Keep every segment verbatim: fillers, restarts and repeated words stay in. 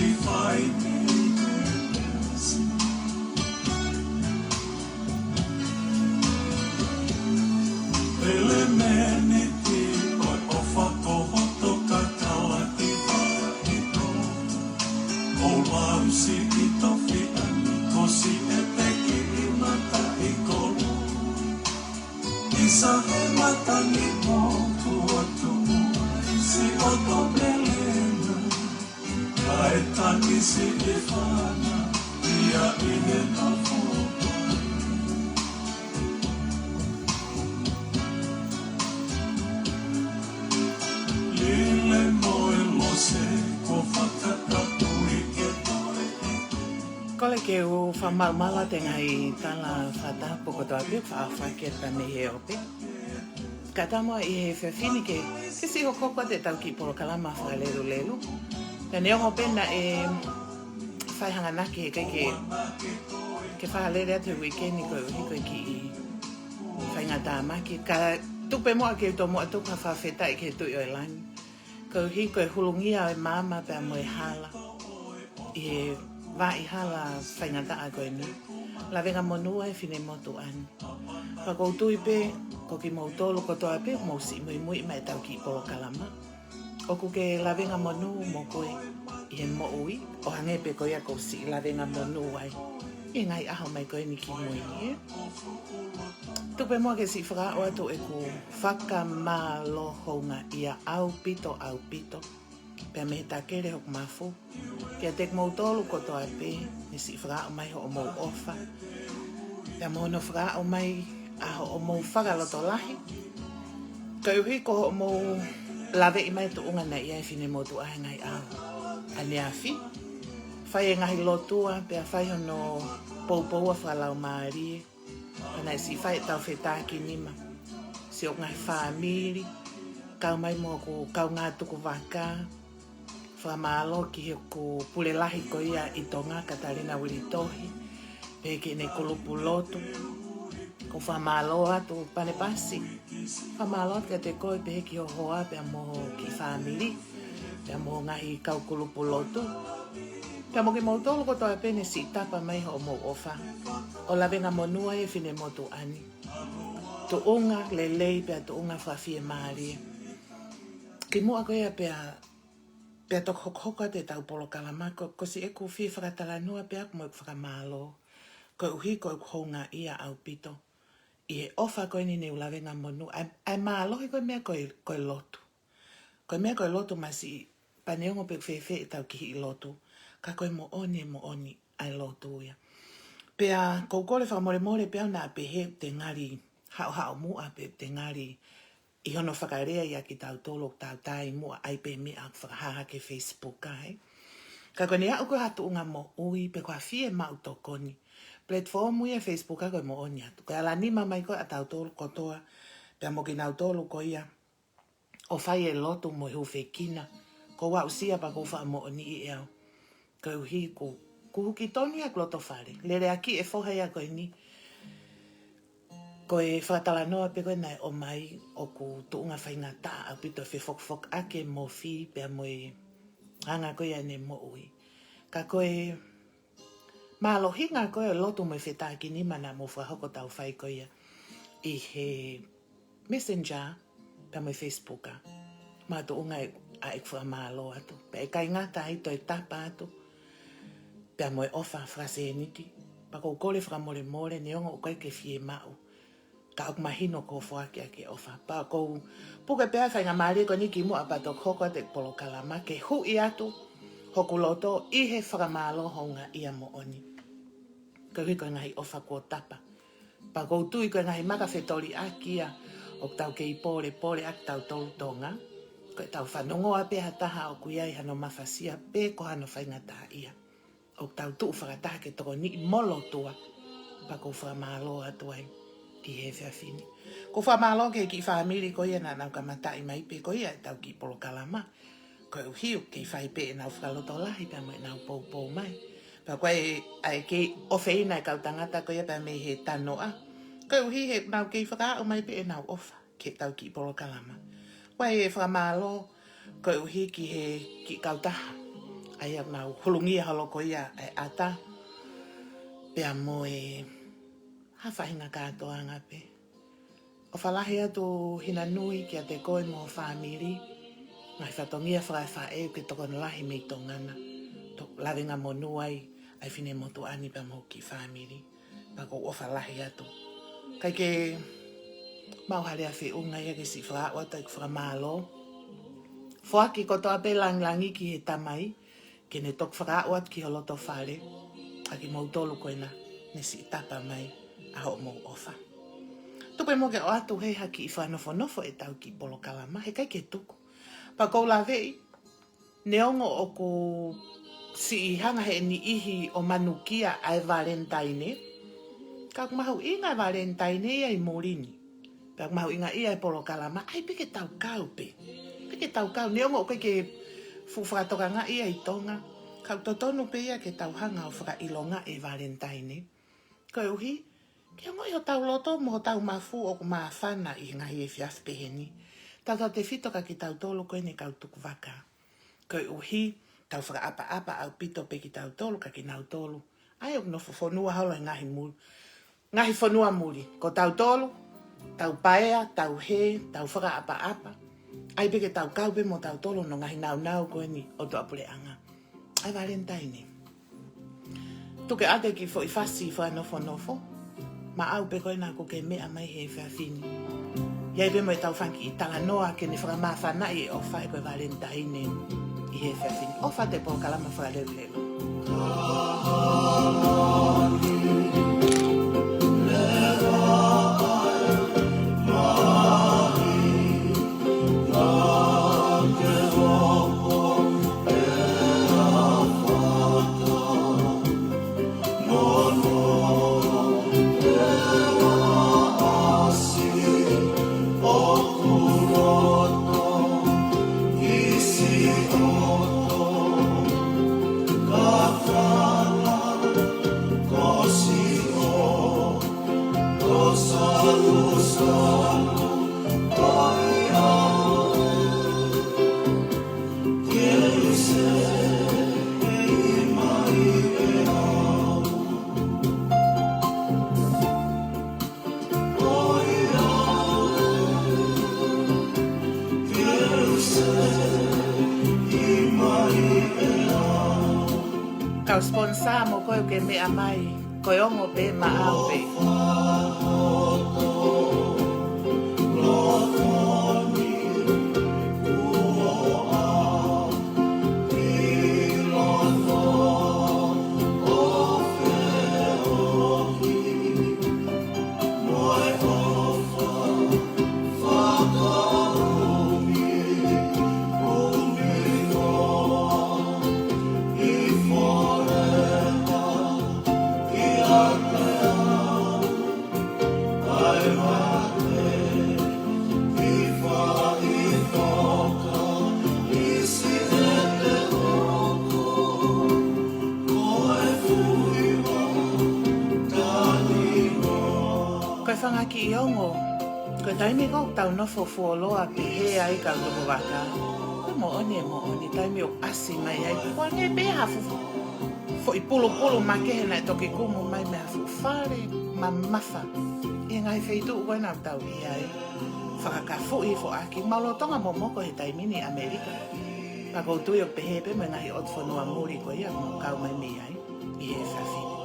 Divine Mercy. Elemeniti ʻo e ʻofa ko hoto kakala ki vaʻi pō. Ko lau siʻi tofiʻa ni ko siʻi ʻepeki ʻi mata ʻi kolo. ʻIsa he matangi motu ʻo tuʻu ai siʻoto melena. Kae taki siʻi fana ia ʻi he nofo. Lile mo e lose ko fakatapui ke toe. Kole ke u fakamaʻumaʻu atu e ngaahi tala fakatapu kotoa pē ʻoku faʻa fakahoko mei he ope. Kae ʻatā muʻa ʻi he efiafi ni ke, ke siʻi hokohoko atu ʻetau kiʻi polokalama fakalelulelu. Ka neongo pē naʻe fai hanganaki he ʻikai ke, ke fakalele atu he uike ni koeʻuhi ko e kiʻi faingatāmaki. Ka tuku pē muʻa ke u tomuʻa tuku ha fakafetaʻi ki he Tuʻi ʻo e langi. Koeʻuhi ko e hulungia ʻo e maama pea mo e hala ʻi he vaʻa hala faingataʻa ko eni. Lavenga monū ʻa e finemotuʻa ni. Pea ʻoku ou tui pē, ko kimoutolu kotoa pē, mou siʻi muimui mai ʻetau kiʻi polokalama. ʻOku ke lavenga monū mo koe ʻi he moʻui, ʻo hangē pē ko ia ʻoku ou siʻi lavenga monū ai ʻi he ngaahi ʻaho mai ko eni ki mui ni, ē? Tuku pē muʻa ke siʻi fakaaʻu atu ʻeku fakamālō houngaʻia ʻaupito, ʻaupito. Pea mei he takele hoku mafu. Kiate kimoutolu kotoa pē, ne siʻi fakaaʻu mai hoʻomou ʻofa. Pea mo hono fakaaʻu mai ʻa hoʻomou fakalotolahi. Koeʻuhi ko hoʻomou laveʻi mai tuʻunga naʻe ʻi ai e finemotuʻa he ngaahi ʻaho ʻaneafi. Fai e ngaahi lotua, pea fai hono poupoua fakalaumālie. Pea naʻe siʻi fai ʻetau fetakinima. Siʻoku ngaahi fāmili, kau mai mo hoku kaungā tukuvaka, fakamālō ki heʻeku pule lahi ko ia ʻi Tonga, Katalina Uilitohi, pehē ki heʻene kulupu lotu. ʻOku ou fakamālō atu Panepasi. Fakamālō atu kiate koe pehē ki ho hoa pea mo ho kiʻi fāmili, pea mo ho ngaahi kau kulupu lotu. Pea mo kimoutolu kotoa pē ne siʻi tapa mai hoʻomou ʻofa. ʻO lavenga monū ai e finemotuʻa ni. Tuʻunga lelei pea tuʻunga fakafiemālie. Kimuʻa ko ia pea, pea toki hokohoko atu ʻetau polokalama ko, ko siʻeku fie fakatalanoa pē ʻaku mo ʻeku fakamālō. Koeʻuhi ko ʻeku houngaʻia ʻaupito ʻi he ʻofa ko eni ne u lavenga monū. ʻA e, ʻa e mālohi ko e meʻa ko e, ko e lotu. Ko e meʻa ko e lotu masiʻi, pea neongo pe ʻoku fēfē ʻetau kiʻi lotu, ka ko e moʻoni, moʻoni ʻa e lotu ia. Pea ʻoku ou kole fakamolemole pea u naʻa pehē te ngali haʻohaʻo muʻa pe te ngali ʻi hono fakalea ia kitautolu ʻoku tau taaʻi muʻa ai pē meʻa ʻoku fakahā hake he Facebook ai. Ka ko eni ʻoku ʻi ai ha tuʻunga moʻui pe ko ha fiemaʻu tokoni. Platform ia Facebook ko e moʻoni atu. Ko e ala nima mai ko ē ʻatautolu kotoa, pea mo kinautolu ko ia ʻoku fai e lotu mo e hūfekina. ʻOku ou aʻusia pea ʻoku ou fakamoʻoniʻi ʻe au. Koeʻuhi ʻoku, ʻoku huki tonu ia ʻeku loto fale. Lele ʻaki e foha ia ko eni. Ko e fakatalanoa pē ko ē naʻe ʻomai ʻoku tuʻunga faingataʻa ʻaupito fefokifokiʻaki e mofi pea mo e anga ko ia ʻene moʻui. Ka ko e mālohinga ko ē ʻo e lotu mo e fetakinima naʻa mou fakahoko ʻetau fai ko ia ʻi he Messenger, pea mo e Facebook, ʻa. Makatuʻunga ʻa ʻeku fakamālō atu. Pea ʻikai ngata ai toe tapa atu. Pea mo e ʻofa fakasēniti. Pea ʻoku ou kole fakamolemole neongo ʻoku ʻikai ke fiemaʻu. Ka ʻoku mahino ko e foaki ʻa e ʻofa. Pea ʻoku ou puke pē ʻa e faingamālie ko eni kimuʻa pea toki hoko atu e polokalama ke huʻi atu hoku loto ʻi he fakamālō houngaʻia moʻoni. Koeʻuhi ko e ngaahi ʻofa kuo tapa. Pea ʻoku ou tui ko e ngaahi maka fetoliʻaki ia ʻoku tau kei pōlepole ʻaki tautolu Tonga. Ko ʻetau fanongoa pē ha taha ʻoku ʻi ai hano mafasia pe ko hano faingataʻaʻia. ʻOku tau tuʻu fakataha ke tokoniʻi mo lotua. Pea ʻoku ou fakamālō atu ai ʻi he efiafi ni. ʻOku ou fakamālō ki he kiʻi fāmili ko ia naʻa nau kamataʻi mai pē ko ia ʻetau kiʻi polokalama. Koeʻuhi ʻoku kei fai pē ʻenau fakalotolahi pea mo ʻenau poupou mai. Pea ko e ʻai ke ʻofeina e kau tangata ko ia pea mei he tanoʻa. Koeʻuhi he nau kei fakaaʻu mai pē ʻenau ʻofa ki heʻetau kiʻi polokalama. Ko e fakamālō koeʻuhi ki he kiʻi kautaha ʻa ia ʻoku nau hulungia holo ko ia ʻa e ʻata, pea mo e ha faʻahinga kātoanga pē. ʻOfa lahi atu Hinanui kiate koe mo ho fāmili, ngaahi fatongia fakaefaʻeʻu ke tokoni lahi mei Tonga na, ʻo lavengamonū ai ʻa e finemotuʻa ni pea mo hoʻo kiʻi fāmili. Pea ʻoku ou ʻofa lahi atu. ʻIkai ke maʻu ha lea feʻunga ia ke siʻi fakaaʻu atu ʻeku fakamālō. Foaki kotoa pē lāngilangi ki he Tamai, ke ne toki fakaaʻu atu ki ho loto fale, ʻa kimoutolu ko ena ne siʻi tapa mai ʻa hoʻomou ʻofa. Tuku pē muʻa ke ʻoatu hē ha kiʻi fakanofonofo ʻetau kiʻi polokalama, heʻikai ke tuku. Pea ʻoku ou laveʻi, neongo ʻoku siʻi hanga he niʻihi ʻo manukia ʻa e Valentine, ka ʻoku mahuʻinga e Valentine ia ʻi muli ni. Pea ʻoku mahuʻinga ia e polokalama, ʻai pē ke tau kau pē. Pē ke tau kau, neongo ʻoku ʻikai ke fuʻu fakatokangaʻi ia ʻi Tonga, ka ʻoku totonu pē ia ke tau hanga ʻo fakaʻilongaʻi e Valentine. Koeʻuhi ke ongoʻi hotau loto mo hotau mafu ʻoku māfana ʻi he ngaahi efiafi pehē ni, tautautefito kia kitautolu ko eni kau tukuvaka. Koeʻuhi tau fakaʻapaʻapa ʻaupito pē kitautolu kia kinautolu ʻa ia ʻoku nofo fonua holo he ngaahi muli, ngaahi fonua muli. Ko tautolu, tau paea, tau hē, tau fakaʻapaʻapa. ʻAi pē ke tau kau pē mo tautolu hono ngaahi nāunau ko eni ʻo e tuʻapuleʻanga, ʻa e Valentine. Tuku ke ʻoatu e kiʻi foʻi fasi fakanofonofo maʻau pē ko ena ʻoku ke meʻa mai he efiafi ni. ʻI ai pē mo ʻetau fanga kiʻi talanoa ke ne fakamāfanaʻi e ʻofa he ko e Valentine ʻi he efiafi ni. ʻOfa atu e polokalama Fakalelulelu. Kau sponsor mo koe ʻoku ke meʻa mai, ko e ongo pē maʻau pē. Ko e fanga kiʻi ongo, ko e taimi ko ē ʻoku tau nofo fuoloa pehē ai kau tukuvaka, ko e moʻoni e moʻoni, taimi ʻoku ʻasi mai ai, ko e hangē pē ha fuʻu foʻi pulupulu makehe naʻe toki kumu mai mei ha fuʻu fale mamafa ʻi he ngaahi feituʻu ko ena ʻoku tau ʻi ai. Fakakafuʻi foʻaki, mau lolotonga momoko he taimi ni ʻi ʻAmelika. Ka ʻoku ou tui ʻoku pehē pē mo e ngaahi ʻotu fonua muli ko ia ʻoku mau kau mai mei ai ʻi he efiafi ni.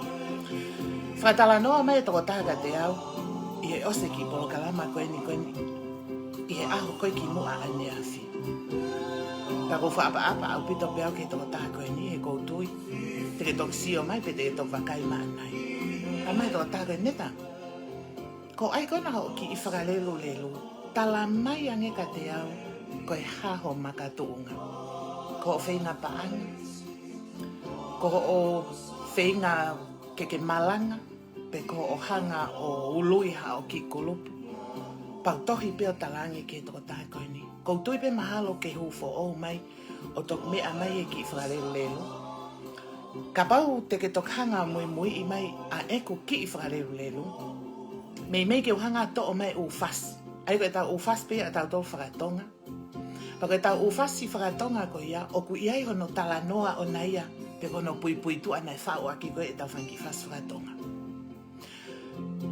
Fakatalanoa mai e tokotaha kiate au ʻi he ʻosi e kiʻi polokalama ko eni, ko eni, ʻi he ʻaho ko ē kimuʻa ʻaneafi. Pea ʻoku ou fakaʻapaʻapa ʻaupito pē au ki he tokotaha ko eni, he ʻoku ou tui te ke toki sio mai pe te ke toki vakai maʻanai. Talamai ʻe he tokotaha ko eni, Neta, ko e ʻai ko ena hoʻo kiʻi fakalelulelu, talamai ange kiate au ko e hā ho makatuʻunga. Ko hoʻo feinga paʻanga, ko hoʻo feinga ke ke malanga, pe ko hoʻo hanga ʻo ului haʻo kiʻi kulupu. Pea u tohi pē ʻo talaange ki he tokotaha ko eni, ʻoku ou tui pē mahalo ke hū foʻou mai ʻo toki meʻa mai he kiʻi fakalelulelu. Kapau te ke toki hanga ʻo muimuiʻi mai ʻa ʻeku kiʻi fakalelulelu, meimei ke u hanga ʻo toʻo mai e ʻū fasi. ʻA ia ko ʻetau ʻū fasi pē ia ʻatautolu faka-Tonga. Pea ko ʻetau ʻū fasi fakatonga ko ia, ʻoku ʻi ai hono talanoa ʻona ia, pe ko hono puipuituʻa naʻe faʻu ʻaki ko ē ʻetau fanga kiʻi fasi fakatonga.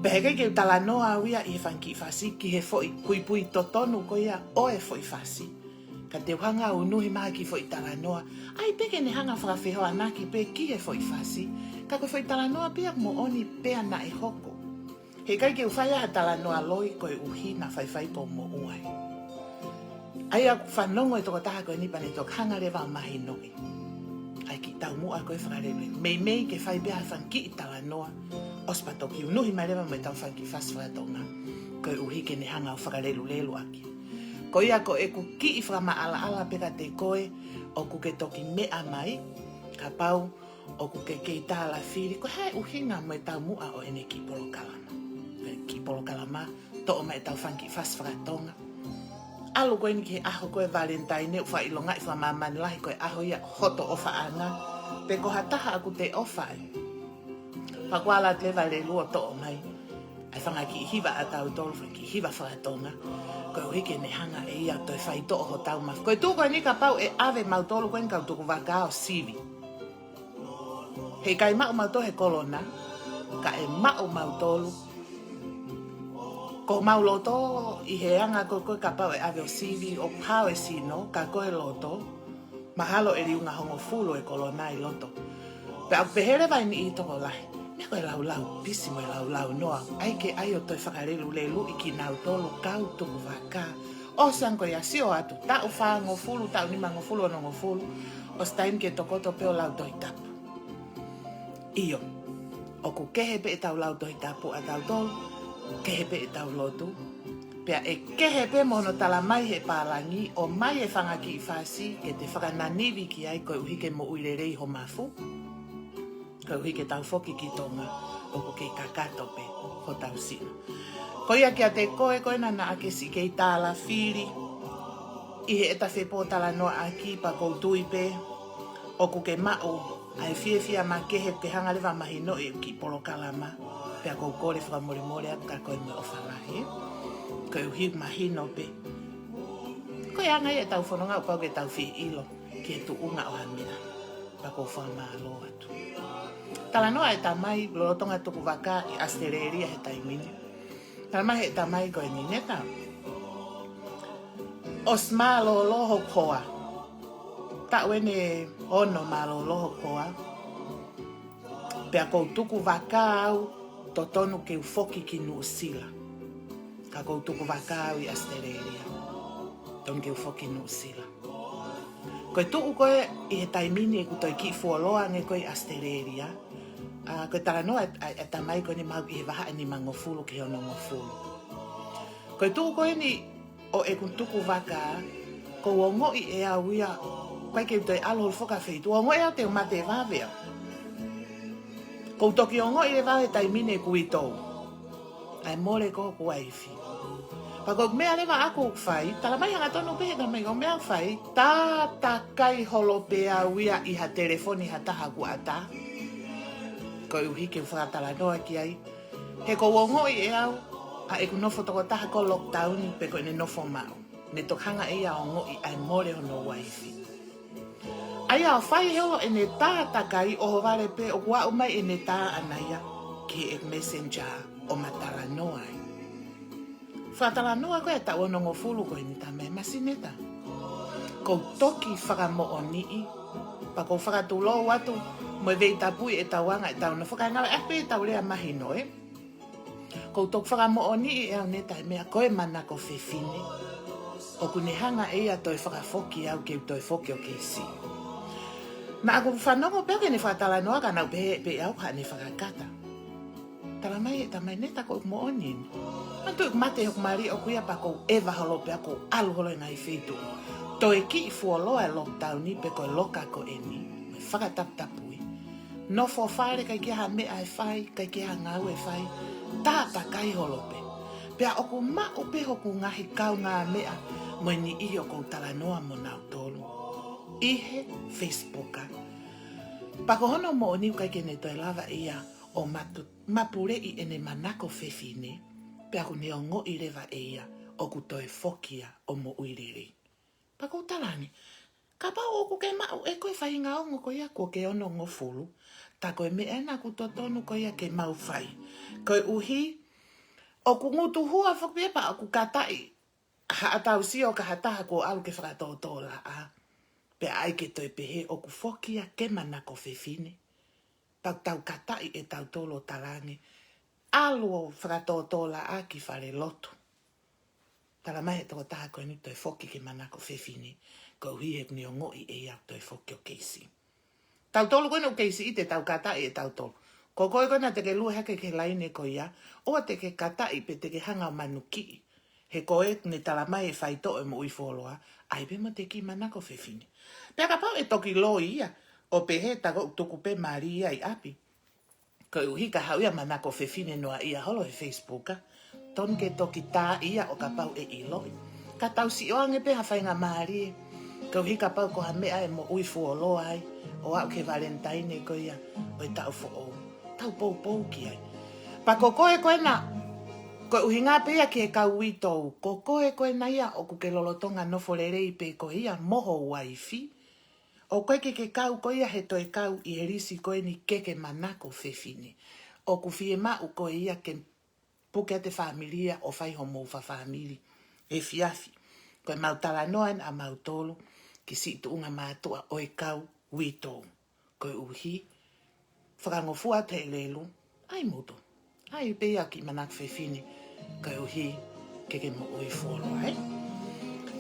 Pea he ʻikai ke u talanoa au ia ʻi he fanga kiʻi fasi ki he foʻi puipui totonu ko ia ʻo e foʻi fasi. Ka te u hanga ʻo unuhi mai ha kiʻi foʻi talanoa, ʻai pē ke ne hanga ʻo fakafehoanaki pē ki he foʻi fasi, ka ko e foʻi talanoa pē ia moʻoni pea naʻe hoko. He ʻikai ke u fai ha talanoa loi koeʻuhi naʻa faifai pē ʻo moʻua ai. ʻA ia ʻoku fanongo e tokotaha ko eni pea ne toki hanga leva ʻo mahinoʻi ʻa e kiʻi taumuʻa ko ē fakalelulelu. Meimei ke fai pē ha fanga kiʻi talanoa, ʻosi pea toki unuhi mai leva mo ʻetau fanga kiʻi fasi fakatonga, koeʻuhi ke ne hanga ʻo fakalelulelu ʻaki. Ko ia ko ʻeku kiʻi fakamaʻalaʻala pē kiate koe, ʻoku ke toki meʻa mai, kapau ʻoku ke kei tālafili, ko e hā e ʻuhinga mo e taumuʻa ʻo ʻene kiʻi polokalama. Ko e kiʻi polokalama, toʻo mai ʻetau fanga kiʻi fasi fakatonga. ʻAlu ko eni ki he ʻaho ko ē Valentine, ʻoku faʻa ʻilongaʻi fakamāmani lahi ko e ʻaho ia hoto ʻofaʻanga, pe ko ha taha ʻoku te ʻofa ai. Pea kuo ala atu leva e lelei ʻo toʻo mai ʻa e fanga kiʻi hiva ʻatautolu, fanga kiʻi hiva fakatonga, koeʻuhi ke ne hanga ʻe ia ʻo toe faitoʻo hotau mafu. Ko e tuʻu ko eni kapau ʻe ʻave mautolu ko eni kau tukuvaka ʻo sivi. He ʻikai maʻu mautolu he kolona, ka ʻe maʻu mautolu. Ko homau loto ʻi he anga ko ē ko ē kapau ʻe ʻave ʻo sivi ʻoku hao e sino, ka ko e loto, mahalo ʻe liunga hongofulu e kolona ʻi loto. Pea ʻoku pehē leva ʻe he niʻihi tokolahi, meʻa ko e laulau pisi mo e laulau noa, ʻai ke ʻai ʻo toe fakaleluleluʻi kinautolu kau tukuvaka. ʻOsi ange ko ia, sio atu, taʻu fāngofulu, taʻu nimangofulu, onongofulu, ʻosi taimi ke tokoto pē ʻo lau Tohi Tapu. ʻIo, ʻoku kehe pē ʻetau lau Tohi Tapu ʻatautolu, kehe pē ʻetau lotu, pea ʻe kehe pē mo hono tala mai ʻe he pālangi, ʻomai e fanga kiʻi fasi ke te fakananivi ki ai koeʻuhi ke moʻui lelei ho mafu, koeʻuhi ke tau foki ki Tonga ʻoku kei kakato pē hotau sino. Ko ia kiate koe ko ena naʻa ke siʻi kei tālafili ʻi heʻeta fepōtalanoaʻaki, pea ʻoku ou tui pē ʻoku ke maʻu ʻa e fiefia makehe ke hanga leva ʻo mahinoʻi e kiʻi polokalama, pea ʻoku ou kole fakamolemole atu kiate koe mo e ʻofa lahi, koeʻuhi mahino pē ko e anga ia ʻetau fononga ʻoku pau ke tau fie ʻilo ki he tuʻunga ʻo ha meʻa. Pea ʻoku ou fakamālō atu. Talanoa e tamai lolotonga tukuvaka ʻi ʻAositelēlia he taimi ni. Tala mai ʻe he tamai ko eni, Neta, ʻosi mālōlō hoku hoa. Taʻu eni ʻe ono mālōlō hoku hoa. Pea ʻoku ou tukuvaka au, totonu ke u foki ki Nuʻusila. Ka ʻoku ou tukuvaka au ʻi ʻAositelēlia. Totonu ke u foki ki Nuʻusila. Ko e tuʻu ko ē ʻi he taimi ni ʻeku toe kiʻi fuoloa ange ko ē ʻi ʻAositelēlia. ʻA, ko e talanoa ʻa e, ʻa e tamai ko eni maʻu ʻi he vahaʻa nimangofulu ki he onongofulu. Ko e tuʻu ko eni ʻo ʻeku tukuvaka, ʻoku ou ongoʻi ʻe au ia, ʻikai ke u toe ʻalu holo foki ki ha feituʻu. Ongoʻi au te u mate vave au. ʻOku ou toki ongoʻi leva he taimi ni ʻeku uitou. ʻA e mole ko ē hoku uaifi. Pea ko e meʻa leva ʻaku ʻoku fai, tala mai hangatonu pē he tamai ko e meʻa ʻoku fai, tātakai holo pē au ia ʻi ha telefoni ha taha ʻoku ʻatā. Koeʻuhi ke u fakatalanoa ki ai. He ʻoku ou ongoʻi ʻe au, ʻa ʻeku nofo tokotaha ko e lockdown pe ko ʻene nofo maʻu. Ne toki hanga ʻe ia ʻo ongoʻi ʻa e mole hono uaifi. ʻA ia ʻo fai holo ʻene tātakai ʻohovale pē ʻoku aʻu mai ʻene tā ʻana ia ki he messenger ʻo ma talanoa ai. Fakatalanoa ko ē taʻu onongofulu ko eni, tala mai, Masi Neta, ʻoku ou toki fakamoʻoniʻi, pea ʻoku ou fakatulou atu mo e veitapui ʻetau anga ʻetau nofo, kae ngalo ʻa pē ʻetau lea mahino ē. ʻOku ou toki fakamoʻoniʻi ʻe au Neta e meʻa ko e manako fefine. ʻOku ne hanga ʻe ia ʻo toe fakafoki au ke u toe foki ʻo kei siʻi. Naʻa ku fanongo pē au ki heʻene fakatalanoa ka naʻa ku pehē pē au haʻane fakakata. Tala mai ʻe he tamai, Neta, ko e moʻoni eni. Manatuʻi ʻeku mate hoku mali ʻoku ia pea ʻoku ou ʻeva holo pē au, ʻoku ou ʻalu holo he ngaahi feituʻu. Toe kiʻi fuoloa e lockdown pe ko e loka ko eni. Mo e fakataputapui. Nofo fale, ʻikai ke ʻi ai ha meʻa ʻe fai, ʻikai ke ʻi ai ha ngāue ʻe fai, tātakai holo pē. Pea ʻoku maʻu pē hoku ngaahi kaungāmeʻa mo e niʻihi ʻoku ou talanoa mo nautolu ʻi he Facebook. Pea ko hono moʻoni ʻoku ʻikai ke ne toe lava ia ʻo matu-, mapuleʻi ʻene manako fefine, pea ʻoku ne ongoʻi leva ʻe ia ʻoku toe foki ia ʻo moʻui lelei. Pea ʻoku ou talaange, kapau ʻoku ke maʻu ʻe koe e faʻahinga ongo ko ia kuo ke onongofulu, tā ko e meʻa ena ʻoku totonu ko ia ke mau fai. Koeʻuhi, ʻoku ngutu hua foki pē pea ʻoku kataʻi haʻatau sio ki ha taha kuo ʻalu ke fakatōtōlaʻā. Pea ʻai ke toe pehē ʻoku foki ia ke manako fefine. Pea tau kataʻi ʻe tautolu ʻo talaange, ʻalu ʻo fakatōtōlaʻā ki fale lotu. Tala mai he tokotaha ko eni toe foki ke manako fefine, koeʻuhi he ʻoku ne ongoʻi ʻe ia ʻoku toe foki ʻo keisi. Tautolu ko ena ʻoku keisi ʻi te tau kataʻi ʻe tautolu. Ko koe ko ena te ke lue hake ki he laine ko ia, ʻoua te ke kataʻi pe te ke hanga ʻo manukiʻi. He ko e ne tala mai e faitoʻo e moʻui fuoloa, ʻai pē mo te kiʻi manako fefine. Pea kapau ʻe toki loi ia, ʻo pehē tā ko ʻeku tuku pē mālie ia ʻi ʻapi. Koeʻuhi ka haʻu ia manako fefine noa ia holo he Facebook, tonu ke toki tā ia ʻo kapau ʻe ʻiloʻi. Ka tau sio ange pē ha faingamālie. Koeʻuhi kapau ko ha meʻa e moʻui fuoloa ai, ʻo aʻu ki he Valentine ko ia ʻo e taʻu foʻou. Tau poupou ki ai. Pea ko koe ko ena, ko e ʻuhinga pē ia ki he kau uitou. Ko koe ko ena ia ʻoku ke lolotonga nofo lelei pē ko ia mo ho uaifi. ʻOku ʻikai ke ke kau ko ia he toe kau ʻi he lisi ko eni ke ke manako fefine. ʻOku fiemaʻu ko ia ke puke atu e fāmili ia ʻo fai homou fafāmili efiafi. Ko e mau talanoa ena ʻa mautolu ki siʻi tuʻunga mātuʻa ʻo e kau uitou. Koeʻuhi, fakangofua atu he lelu, ʻai moutolu. ʻAi pē ia kiʻi manako fefine, koeʻuhi ke ke moʻui fuoloa, ē?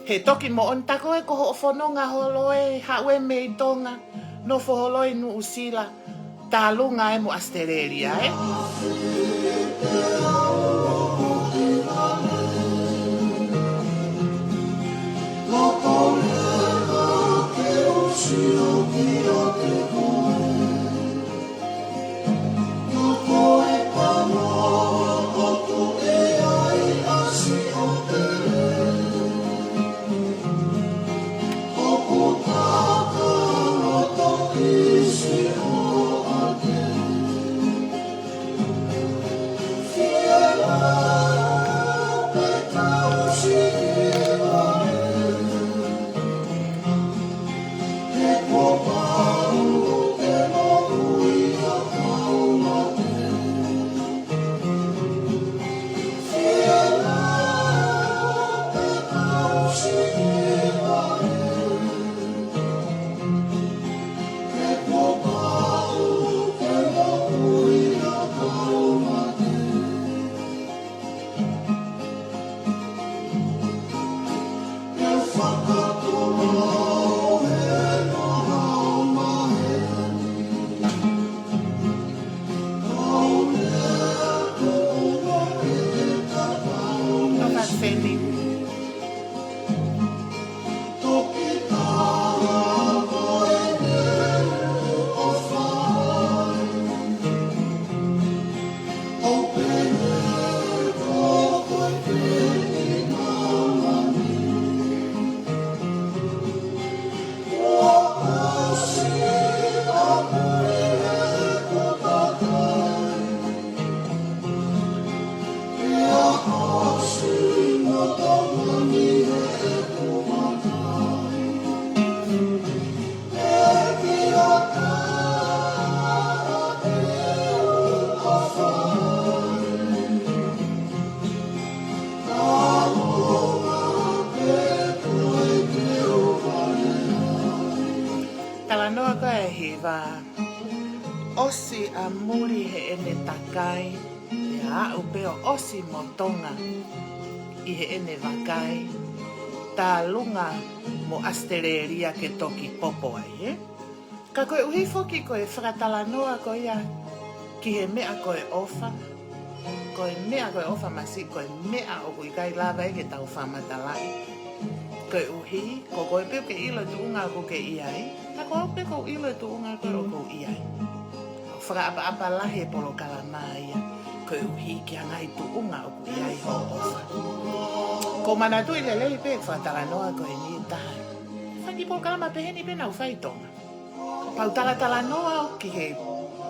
He toki moʻoni tā ko e ko hoʻo fononga holo ē, haʻu ē mei Tonga, nofo holo ʻi Nuʻusila, tālunga ē mo ʻAositelēlia, ē? Talanoa ko ē ʻa e hiva, ʻosi ʻa Muli heʻene takai, pea aʻu pē ʻo ʻosi mo Tonga ʻi heʻene vakai, tālunga mo ʻAositelēlia ke toki popo ai, ē? Ka koeʻuhi foki ko e fakatalanoa ko ia ki he meʻa ko e ʻofa, ko e meʻa ko e ʻofa masiʻi, ko e meʻa ʻoku ʻikai lava ia ke tau fakamatalaʻi. Koeʻuhi, ko koe pē ʻoku ke ʻilo e tuʻunga ʻoku ke ʻi ai, tā ko au pē ʻoku ou ʻilo e tuʻunga ko ē ʻoku ou ʻi ai. ʻOku fakaʻapaʻapa lahi e polokalama ia, koeʻuhi ki he ngaahi tuʻunga ʻoku ʻi ai hoʻo ʻofa. ʻOku ou manatuʻi lelei pē e fakatalanoa ko eni ʻe taha. Fanga kiʻi polokalama pehē ni pē naʻa ku fai ʻi Tonga. Pea u talatalanoa ki he,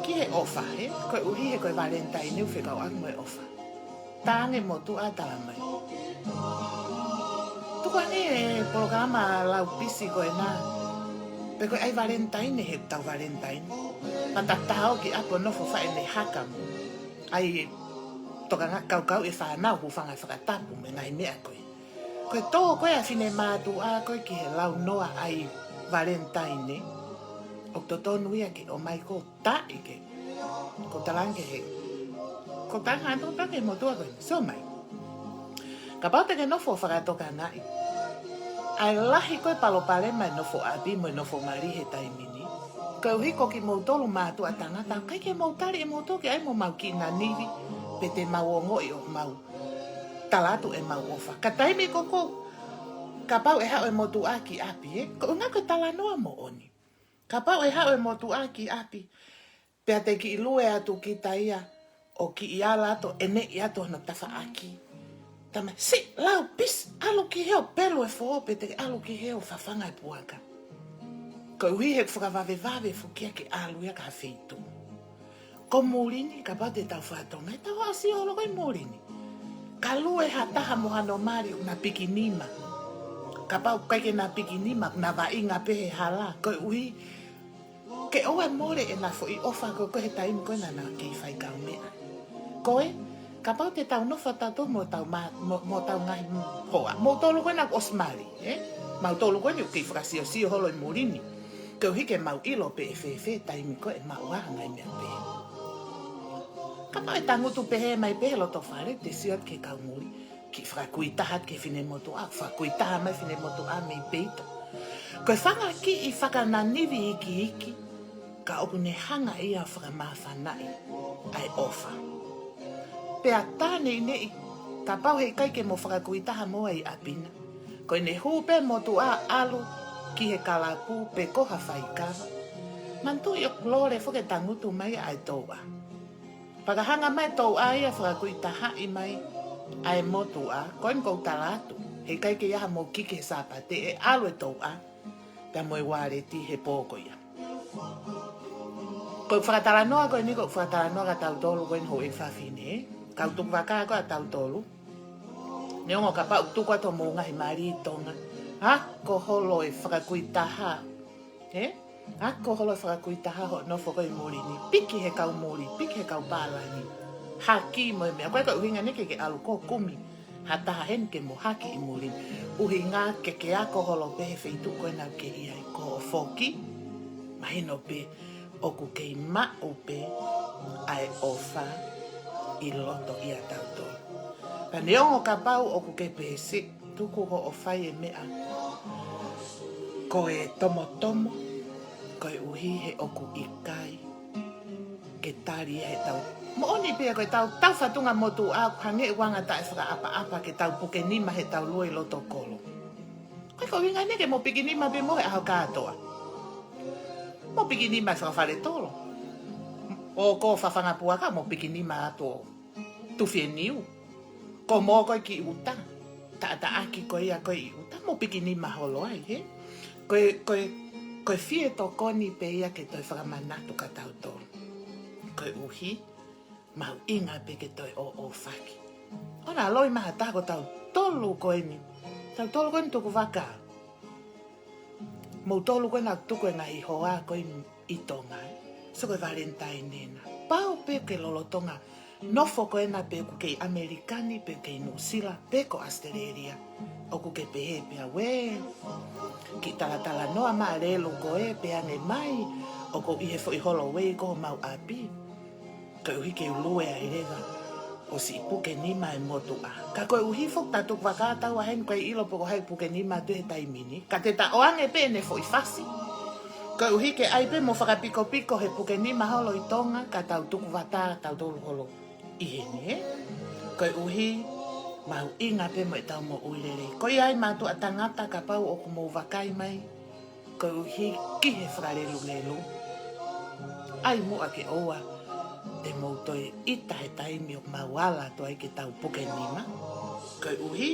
ki he ʻofa, ē? Koeʻuhi he ko e Valentine ʻoku fekauʻaki mo e ʻofa. Tā ange motuʻa tala mai, tuku Ko e polokalama lau pisi ko ena. Pe ko e ʻai Valentine he tau Valentine. Pea ta taha ʻo ki ʻapi ʻo nofo fai ʻene haka mo ʻai tokanga kaukau e fānau, hūfanga he fakatapu mo e ngaahi meʻa ko ē. Ko e tō ko ē ʻa e finemātuʻa ko ē ki he lau noa ʻai Valentine. ʻOku totonu ia ke ʻomai ko taʻi ke. Ko talanga ke he. Ko talanga anō pē ke motuʻa ko ē. Sio mai. Kapau te ke nofo fakatokanga ʻi. ʻA e lahi ko ē palopalema e nofo ʻapi mo e nofo mali he taimi ni. Koeʻuhi ko kimoutolu mātuʻa tangata, ʻikai ke mou tali ʻe moutolu ke ʻai mo mau kiʻi nanivi, pe te mau ongoʻi ʻo mau tala atu ʻemau ʻofa. Ka taimi ko ē, kapau ʻe haʻu e motuʻa ki ʻapi ē, ko e ʻuhinga ko e talanoa moʻoni. Kapau ʻe haʻu e motuʻa ki ʻapi, pea te kiʻi lue atu kita ia, ʻo kiʻi ala atu, ʻe neʻi atu hono tafaʻaki. Tama, si, lau pisi, ʻalu ki hē ʻo pelu e fō, pe te ʻalu ki hē ʻo fafanga e puaka. Koeʻuhi he fakavavevave foki ia ke ʻalu ia ki ha feituʻu. Ko muli ni, kapau te tau fakatonga, ʻe tau ʻosi ʻalu ko ē muli ni. Ka lue ha taha mo hano mali ʻoku na pikinima. Kapau ʻikai ke na pikinima, na vaʻinga pē he hala, koeʻuhi ke ʻoua ʻe mole ʻena foʻi ʻofa ko ē he taimi ko ē naʻa na kei fai kaumeʻa. Ko ē, kapau te tau nofo tautolu mo tau ma-, mo, mo tau ngaahi hoa. Moutolu ko ena ʻoku ʻosi mali, ē? Mautolu ko eni ʻoku kei fakasiosio holo ʻi muli ni. Koeʻuhi ke mau ʻilo pe ʻe fēfē taimi ko ē ʻe maʻu ai ha ngaahi meʻa pehē. Kapau ʻe tangutu pehē mai pē he loto fale, te sio atu ki he kau muli. Kiʻi fakakui taha ki he finemotuʻa, fakakui taha mai finemotuʻa mei peito. Ko e fanga kiʻi fakananivi ikiiki, ka ʻoku ne hanga ia ʻo fakamāfanaʻi ʻa e ʻofa. Pea tā neʻineʻi, kapau heʻikai ke mo fakakui taha mo ʻai ʻapi na. Ko ʻene hū pē motuʻa ʻalu ki he kalapu pe ko ha faikava. Manatuʻi ʻoku lole foki e tangutu mai ʻa e touʻa. Pea ka hanga mai touʻa ia fakakui tahaʻi mai ʻa e motuʻa, ko eni ʻoku ou tala atu, heʻikai ke ʻi ai ha mokiki he Sāpate ʻe ʻalu e touʻa, pea mo e uāleti he pō ko ia. Ko e fakatalanoa ko eni, ko e fakatalanoa kia tautolu ko eni houʻeiki fafine, kau tukuvakā ko ē ʻa tautolu. Neongo kapau ʻoku tuku atu hoʻomou ngaahi mali ʻi Tonga. Ako holo e fakakui taha. Ē? Ako holo e fakakui taha hoʻo nofo ko ē ʻi muli ni. Piki he kau muli, piki he kau pālangi. Haki mo e meʻa. Ko e ʻuhinga eni ke ke ʻalu ʻo kumi ha taha heni ke mo haki ʻi muli ni. ʻUhinga ke ke ako holo pē he feituʻu ko ena ʻoku ke ʻi ai, ko hoʻo foki. Mahino pē ʻoku kei maʻu pē ʻa e ʻofa ʻi loto ʻia tautolu. Pea neongo kapau ʻoku ke pehē, si, tuku hoʻo fai e meʻa ko e tomotomo, koeʻuhi he ʻoku ʻikai ke tali ia he tau. Moʻoni pē ko e tau, tau fatunga motuʻa, hangē ʻoku anga taʻefakaʻapaʻapa ke tau puke nima he tau lue ʻi loto kolo. Ko e ʻuhinga eni ke mo pikinima pē mo he ʻaho kātoa. Mo pikinima he fakafaletolo. ʻO ko fafanga puaka mo pikinima atu ʻo tufi e niu. Ko mo ko e kiʻi ʻuta. Taʻataʻaki ko ia ko e ʻuta mo pikinima holo ai, hē? Ko e, ko e, ko e fie tokoni pē ia ke toe fakamanatu kia tautolu. Koeʻuhi, mahuʻinga pē ke toe ʻoʻofaki. ʻOua naʻa loi mai ha taha ko tautolu ko eni. Tautolu ko eni tukuvakā. Moutolu ko ena ʻoku tuku e ngaahi hoa ko ē ʻi Tonga, ē. So ko e Valentine ena. Pau pē ke lolotonga nofo ko ena pe ʻoku ke ʻi ʻAmelika ni, pe ʻoku ke ʻi Nuʻusila, pe ko ʻAositelēlia. ʻOku ke pehē pē ʻe au, ē, kiʻi talatalanoa maʻa lelu ko ē, pehē ange mai, ʻoku ou ʻi he foʻi holo ē ko homau ʻapi. Koeʻuhi ke u lue ai leva ʻo siʻi puke nima e motuʻa. Ka koeʻuhi foki ta tukuvakā taua heni ʻoku ʻikai ʻilo pe ko hai puke nima atu he taimi ni. Ka te ta ʻoange pē ʻene foʻi fasi. Koeʻuhi ke ʻai pē mo fakapikopiko he puke nima holo ʻi Tonga, ka tau tukuvakā tautolu holo ʻi heni, ē? Koeʻuhi, mahuʻinga pē mo ʻetau moʻui lelei. Ko ia ai mātuʻa tangata kapau ʻoku mou vakai mai, koeʻuhi ki he fakalelulelu. ʻAi muʻa ke ʻoua te mou toe ʻita he taimi ʻoku mau ala atu ai ke tau puke nima. Koeʻuhi,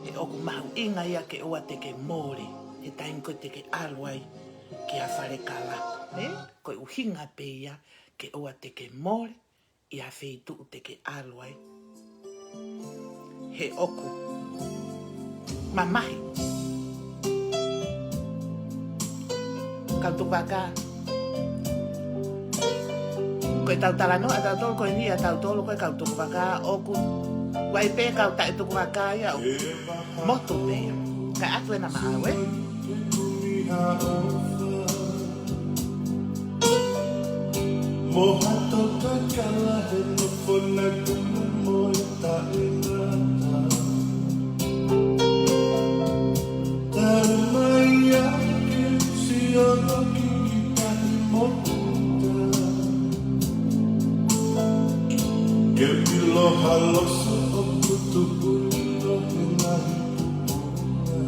he ʻoku mahuʻinga ia ke ʻoua te ke mole he taimi ko ē te ke ʻalu ai ki ha fale kalapu, ē? Ko e ʻuhinga pē ia ke ʻoua te ke mole ʻi ha feituʻu te ke ʻalu ai. He ʻoku mamahi. Kau tukuvaka. Ko ʻetau talanoa ʻatautolu ko eni ʻatautolu ko e kau tukuvaka, ʻoku ʻi ai pē kau taʻetukuvaka ia ʻoku motu pē ia. Kae ʻatu ena maʻau ē. Mo ha toka kala he nofo na kula mo e taʻengata. Tau mai ake siolo ki ki tahi mo kuta. Ke pilo ha loso ʻoku tuku lilo he ngaahi pupuna.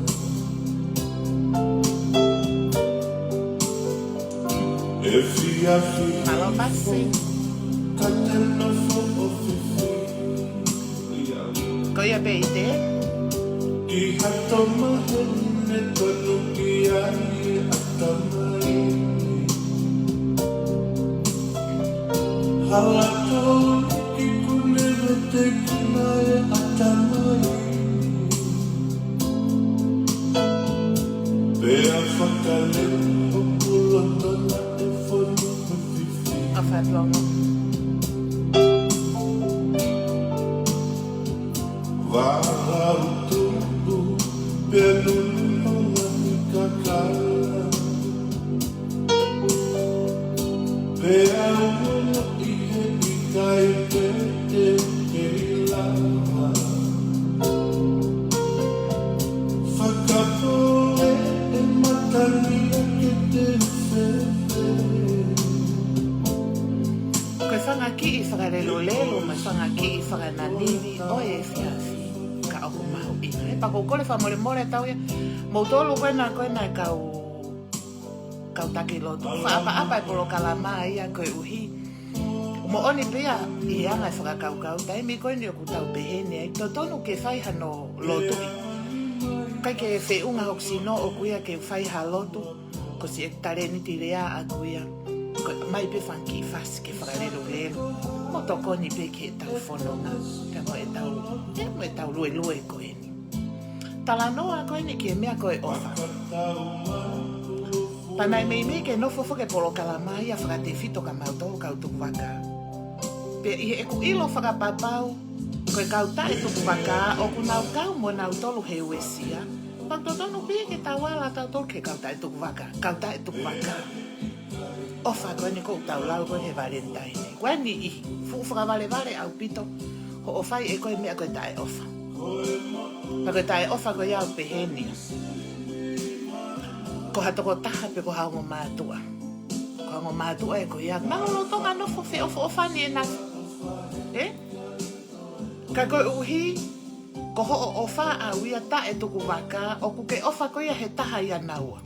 Efiafi. Mālō Pasi. Ka te nofo ʻo fifi. Ko ia pē ʻi te. Ki ha toma heni ne tonu ki ai e ʻatamai. Hala kou ki kune me te kina e ʻatamai. Pea fakalele hoku loto naʻe fonu he fifi. ʻA fai atu ʻa mo. Vala utu pea nunu no ngaahi kakala. Pea uno ʻi he ʻikai pē te kei lava. Fakapō e matangi ake te fefe. Ko e fanga kiʻi fakalelulelu, mo e fanga kiʻi fakananivi ʻo e efiafi. Ka ʻoku mahuʻinga. He pea ʻoku ou kole fakamolemole atu ia. Moutolu ko ena, ko ena e kau kau taki lotu. Fakaʻapaʻapa e polokalama ia koeʻuhi. Moʻoni pē ia ʻi he anga e fakakaukau, taimi ko eni ʻoku tau pehē ni ai, totonu ke fai hano lotuʻi. ʻIkai ke feʻunga hoku sino ʻoku ʻikai ke fai ha lotu, ko siʻeku talēniti ʻiloa ʻaku ia. Ko e ʻomai pē fanga kiʻi fasi ke fakalelulelu. Mo tokoni pē ki heʻetau fononga, pea mo ʻetau, pea mo ʻetau luelue ko eni. Talanoa ko eni ki he meʻa ko e ʻofa. Pea naʻe meimei ke nofo foki e polokalama ia fakatefito kia mautolu kau tukuvaka. Pea ʻi heʻeku ʻilo fakapapau, ko e kau taʻetukuvaka ʻoku nau kau mo nautolu he uesia. Pea totonu pē ke tau ala tautolu ki he kau taʻetukuvaka, kau taʻetukuvaka. ʻOfa ko eni ʻoku tau lau ko eni he Valentine. Ko e niʻihi, fuʻu fakavalevale ʻaupito, hoʻo fai ʻe koe meʻa ko e taʻeʻofa. Pea ko e taʻeʻofa ko ia ʻoku pehē ni. Ko ha tokotaha pe ko ha ongo mātuʻa. Ko ha ongo mātuʻa ē ko ia. Naʻa lolotonga nofo feʻofoʻofani ʻena. Ē? Ka koeʻuhi, ko hoʻo ʻofa ʻau ia taʻetukuvaka, ʻoku ke ʻofa ko ia he taha ia naua.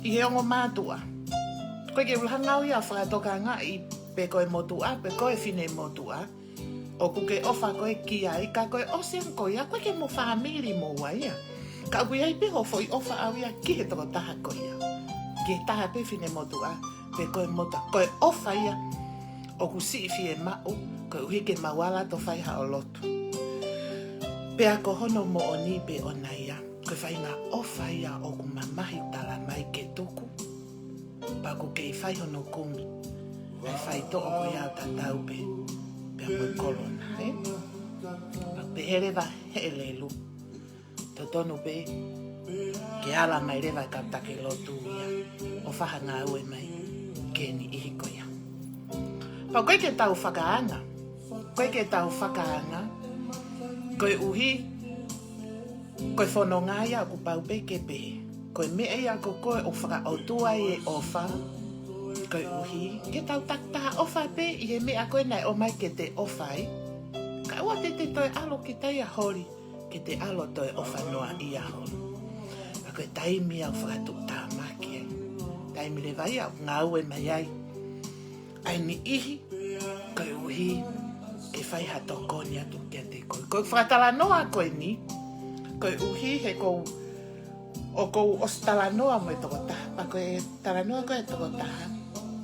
ʻI he ongo mātuʻa. ʻOku ʻikai ke u langa au ia ʻo fakatokangaʻi pe ko e motuʻa, pe ko e finemotuʻa. ʻOku ke ʻofa koe ki ai, ka ko e ʻosi ange ko ia, ʻoku ʻikai ke mo fāmili moua ia. Ka ʻoku ʻi ai pē hoʻo foʻi ʻofa ʻau ia ki he tokotaha ko ia. Ki he taha pē finemotuʻa, pe ko e motuʻa, ko e ʻofa ia ʻoku siʻi fiemaʻu, koeʻuhi ke mau ala ʻo fai haʻo lotu. Pea ko hono moʻoni pē ʻona ia, ko e faʻahinga ʻofa ia ʻoku mamahi talamai ke tuku, pea ʻoku kei fai hono kumi ʻa e faitoʻo ko ia ʻo tatau pē, pea mo e kolona, ē? Pea pehē leva he ʻelelu. Totonu pē ke ala mai leva e kau taki lotu ia ʻo fakangāue mai ki he niʻihi ko ia. Pea ʻoku ʻikai ke tau fakaanga, ʻoku ʻikai ke tau fakaanga, koeʻuhi, ko e fononga ia ʻoku pau pē ke pehē. Ko e meʻa ia ko koe ʻoku fakaʻotua ai e ʻofa, koeʻuhi, ke tau takitaha ʻofa pē ʻi he meʻa ko ē naʻe ʻomai ke te ʻofa ai. Kae ʻoua te te toe ʻalu kita ia holi ke te ʻalu ʻo toe ʻofa noaʻia holo. Pea ko e taimi ia ʻoku fakatuʻutāmaki ai. Taimi leva ia ʻoku ngāue mai ai ʻa e niʻihi, koeʻuhi ke fai ha tokoni atu kiate koe. Ko e fakatalanoa ko eni, koeʻuhi he ʻoku ou, ʻoku ou ʻosi talanoa mo e tokotaha. Pea ko e talanoa ko e tokotaha,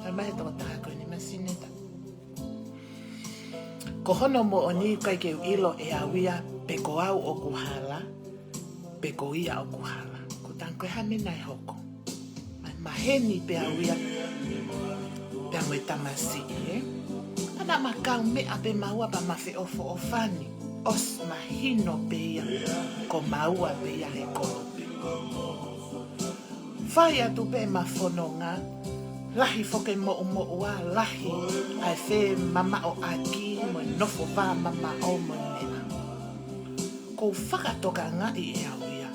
ʻomai he tokotaha ko eni, Masineta. Ko hono moʻoni ʻoku ʻikai ke u ʻilo ʻe au ia pe ko au ʻoku hala, pe ko ia ʻoku hala. Ko e tangi ko e hā e meʻa naʻe hoko. Ma-, maheni pē au ia, pea mo e tamasiʻi, ē? Ka naʻa ma kaumeʻa pē maua pea ma feʻofoʻofani. ʻOsi mahino pē ia, ko maua pē ia he kolope. Fai atu pē ʻema fononga, lahi foki e moʻumoʻua, lahi ʻa e femamaʻoʻaki mo e nofo vāmamaʻo mo e meʻa. Kou fakatokangaʻi ʻe au ia,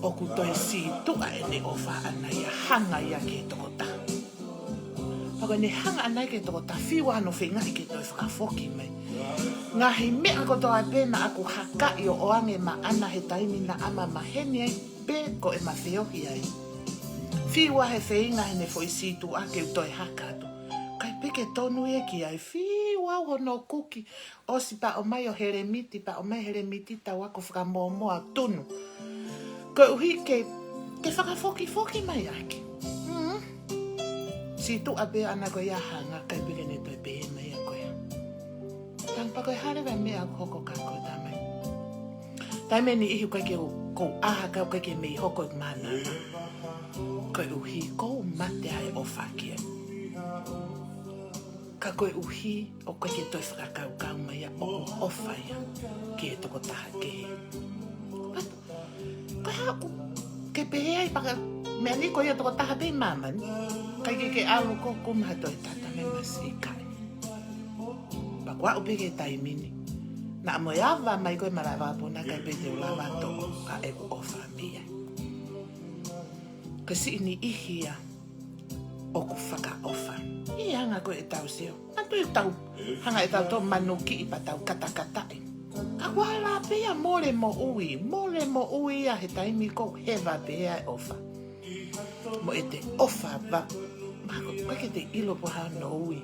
ʻoku toe sītuʻa ʻene ʻofa ʻana ia, hanga ia ki he tokotaha. Pea ko ʻene hanga ʻana ia ki he tokotaha, fiu ʻa hono feingaʻi ke toe fakafoki mai. Ngaahi meʻa kotoa pē naʻa ku hakaʻi ʻo ʻoange maʻana he taimi naʻa ma maheni ai, pe ko ʻema feohi ai. Fiu ʻa he feinga heʻene foʻi sītuʻa ke u toe haka atu. ʻIkai pē ke tonu ia ki ai, fiu au hono kuki, ʻosi pea ʻomai ʻo helemiti, pea ʻomai helemiti tau ako fakamōmoa tunu. Koeʻuhi ke, ke fakafokifoki mai ʻaki. Mm. Sītuʻa pē ʻana ko ia hanga, ʻikai pē ke ne toe pehē mai ʻa ko ia. Tangi pea ko e hā leva e meʻa ʻoku hoko ka ko e tamai. Taimi ʻe niʻihi ʻoku ʻikai ke u, kou ʻā hake au ʻikai ke mei hoko e mānava. Koeʻuhi kou mate ʻa e ʻofa ki ai. Ka koeʻuhi ʻoku ʻikai ke toe fakakaukau mai ia ʻoku ʻofa ia ki he tokotaha kehe. But, ko e hā ʻoku ke pehē ai pea ka meʻa ni ko ia tokotaha pē ʻi māmani. ʻIkai ke ke ʻalu ko ʻoku ma toe tata me masi ʻikai. Pea ko au pē ki he taimi ni. Naʻa mo e ava mai ko e malava pona ʻikai pē te u lava toʻo ʻa ʻeku ʻofa mei ai. Ka siʻi niʻihi ia ʻoku fakaʻofa. ʻI he anga ko ē ʻetau sio. Naʻa tau tau, hanga ʻe tautolu manukiʻi pea tau katakataʻi. Ka ʻoku ʻalu pē ia mole moʻui, mole moʻui ia he taimi ʻoku heva pē ia e ʻofa. Mo ʻete ʻofa va. Mahalo ʻoku ʻikai ke te ʻilo pe ko e hā hono ui.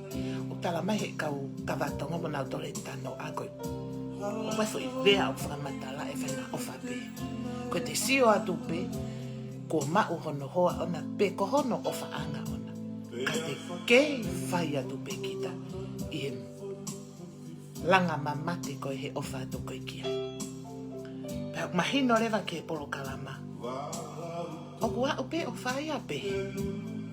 ʻOku tala mai he kau kava Tonga mo nautolu e tano ako. ʻOku ʻi ai e foʻi lea ʻoku fakamatalaʻi e faʻahinga ʻofa pē. Ko ʻete sio atu pē, kuo maʻu hono hoa ʻona pe ko hono ʻofaʻanga ʻona. Ka te kei fai atu pē kita ʻi he langa mamate ko ē he ʻofa atu ko ē ki ai. Pea mahino leva ki he polokalama. ʻOku aʻu pē ʻofa ia pē.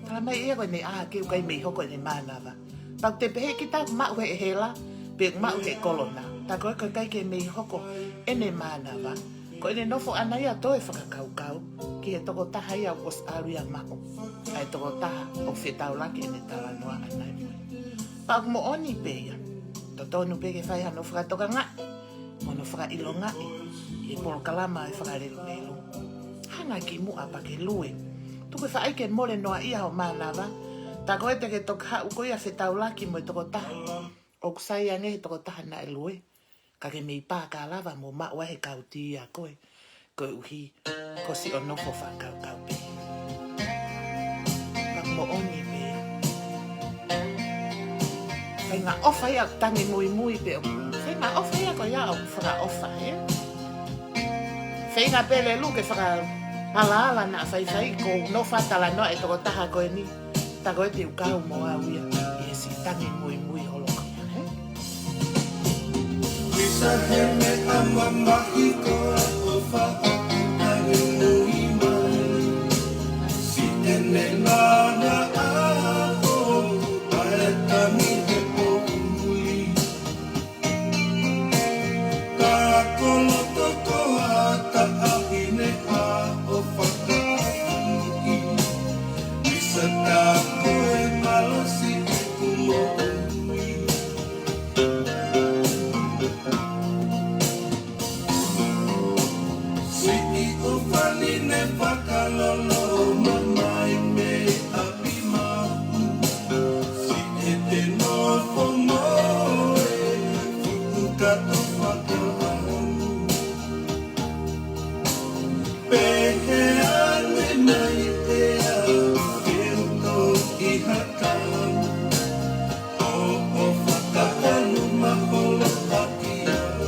Tala mai ia ko ʻene ʻā hake ʻoku ʻikai mei hoko ʻene mānava. Pea ʻoku te pehē kita ʻoku maʻu he hela, pe ʻoku maʻu he kolona. Tā ko ē ʻoku ʻikai ke mei hoko ʻene mānava. Ko ʻene nofo ʻana ia toe fakakaukau ki he tokotaha ia ʻoku ʻosi ʻalu ia maʻu. ʻA e tokotaha ʻoku fetaulaki ʻene talanoa ʻana ia mo ia. Pea ʻoku moʻoni pē ia. Totonu pē ke fai hano fakatokangaʻi mo hono fakaʻilongaʻi ʻi he polokalama ʻo e Fakalelulelu. Hanga ki muʻa pea ke lue. Tuku e faʻahi ke mole noaʻia hoʻo mānava. Tā ko ē te ke toki haʻu ko ia fetaulaki mo e tokotaha ʻoku sai ange he tokotaha naʻe lue. Ka ke mei pā ka lava mo maʻu ai he kau tī ʻa koe. Koeʻuhi ko siʻo nofo fakakaukau pē. Pea moʻoni pē. Faʻahinga ʻofa ia ʻoku tangi muimui pē ʻoku. Faʻahinga ʻofa ia ko ia ʻoku fakaʻofa, ē? Faʻahinga pē lelu ke fakaalaala naʻa faifai kou nofo talanoa e tokotaha ko eni. Tā ko ē te u kau mo au ia ʻi he siʻi tangi muimui holo ko ia, ē? Lisa he meʻa mamahi ko e ʻofa ʻoku tangi muimui. Siʻene langa ʻaho, ʻa e tangi he poʻuli. Ka koloto ko ata ʻahine ʻa ʻofa ka ʻi. Lisa ka ko e malosi ʻeku moʻui. Siʻi ʻofa ni ne fakalolo mamai mei ʻapi maʻu. Siʻete nofo mo e fuʻu kato fakaʻaho. Pehē ange mai ʻe au ke u toki haka. ʻO, ʻo fakaʻalu maholo ʻaki au.